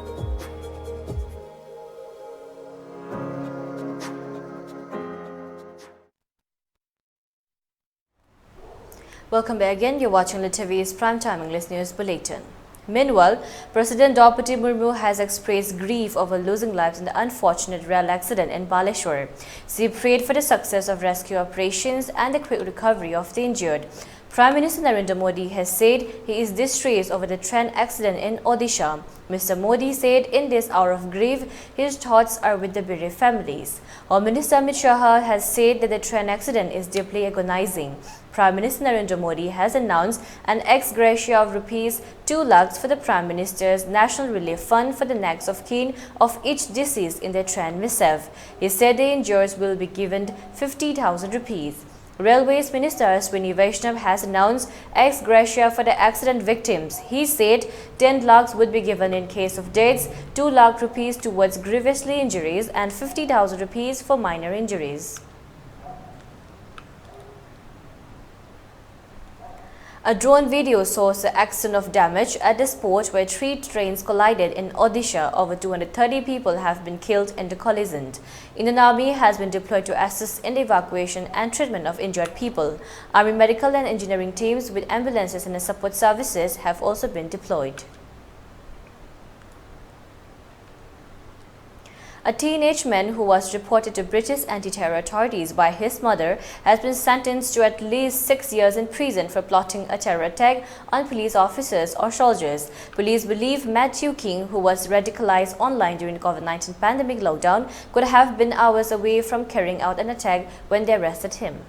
Welcome back again. You're watching Littavi's Primetime English News Bulletin. Meanwhile, President Droupadi Murmu has expressed grief over losing lives in the unfortunate rail accident in Baleshwar. She prayed for the success of rescue operations and the quick recovery of the injured. Prime Minister Narendra Modi has said he is distressed over the train accident in Odisha. Mister Modi said, "In this hour of grief, his thoughts are with the bereaved families." Home Minister Amit Shah has said that the train accident is deeply agonizing. Prime Minister Narendra Modi has announced an ex gratia of rupees two lakhs for the Prime Minister's National Relief Fund for the next of kin of each deceased in the train mishap. He said the injured will be given fifty thousand rupees. Railways Minister Ashwini Vaishnaw has announced ex gratia for the accident victims. He said ten lakhs would be given in case of deaths, two lakh rupees towards grievously injuries and fifty thousand rupees for minor injuries. A drone video shows the extent of damage at the spot where three trains collided in Odisha. Over two hundred thirty people have been killed in the collision. Indian Army has been deployed to assist in the evacuation and treatment of injured people. Army medical and engineering teams with ambulances and support services have also been deployed. A teenage man who was reported to British anti-terror authorities by his mother has been sentenced to at least six years in prison for plotting a terror attack on police officers or soldiers. Police believe Matthew King, who was radicalized online during COVID nineteen pandemic lockdown, could have been hours away from carrying out an attack when they arrested him.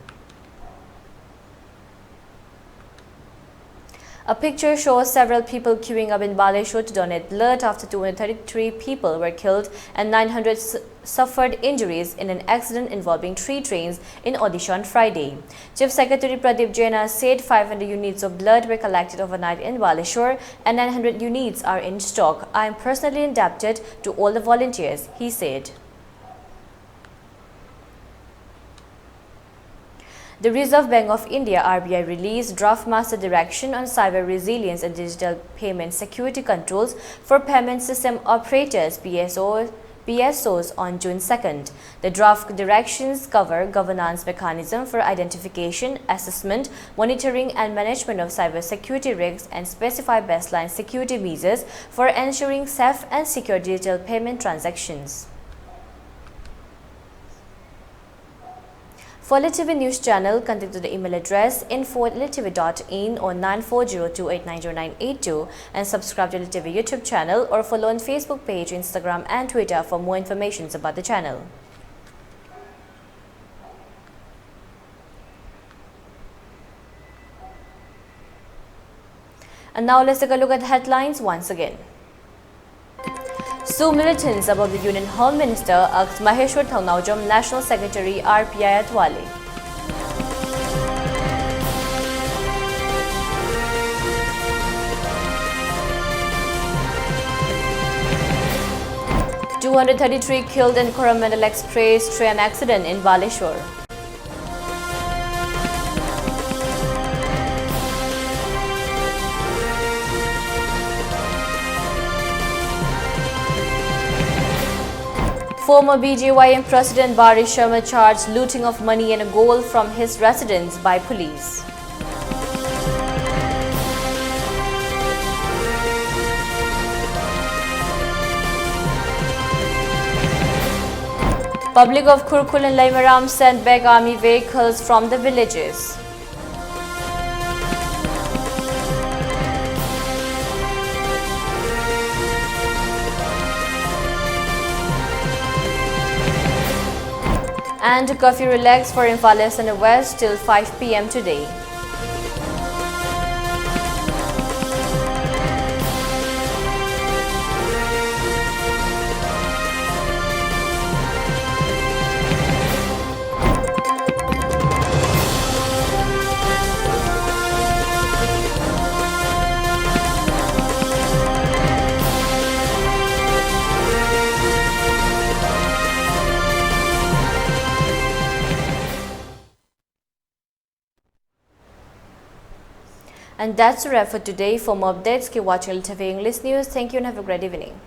A picture shows several people queuing up in Baleshwar to donate blood after two hundred thirty-three people were killed and nine hundred s- suffered injuries in an accident involving three trains in Odisha on Friday. Chief Secretary Pradeep Jaina said five hundred units of blood were collected overnight in Baleshwar and nine hundred units are in stock. "I am personally indebted to all the volunteers," he said. The Reserve Bank of India, R B I, released Draft Master Direction on Cyber Resilience and Digital Payment Security Controls for Payment System Operators, P S O, P S Os, on June second. The draft directions cover governance mechanism for identification, assessment, monitoring, and management of cybersecurity risks and specify baseline security measures for ensuring safe and secure digital payment transactions. For L T V News Channel, contact to the email address info at L T V dot in or nine four zero two eight nine zero nine eight two, and subscribe to L T V YouTube channel or follow on Facebook page, Instagram, and Twitter for more informations about the channel. And now let's take a look at the headlines once again. Sue militants above the Union Home Minister, axed Maheshwar Thongnaojom, National Secretary, R P I Atwale. Two hundred thirty-three killed in Coromandel Express train accident in Baleshwar. Former B J Y M President Bari Sharma charged looting of money and gold from his residence by police. Public of Khurkhul and Leimaram sent back army vehicles from the villages. And curfew relaxed for Imphal East and West till five p m today. And that's a wrap for today. For more updates, keep watching L T V English News. Thank you and have a great evening.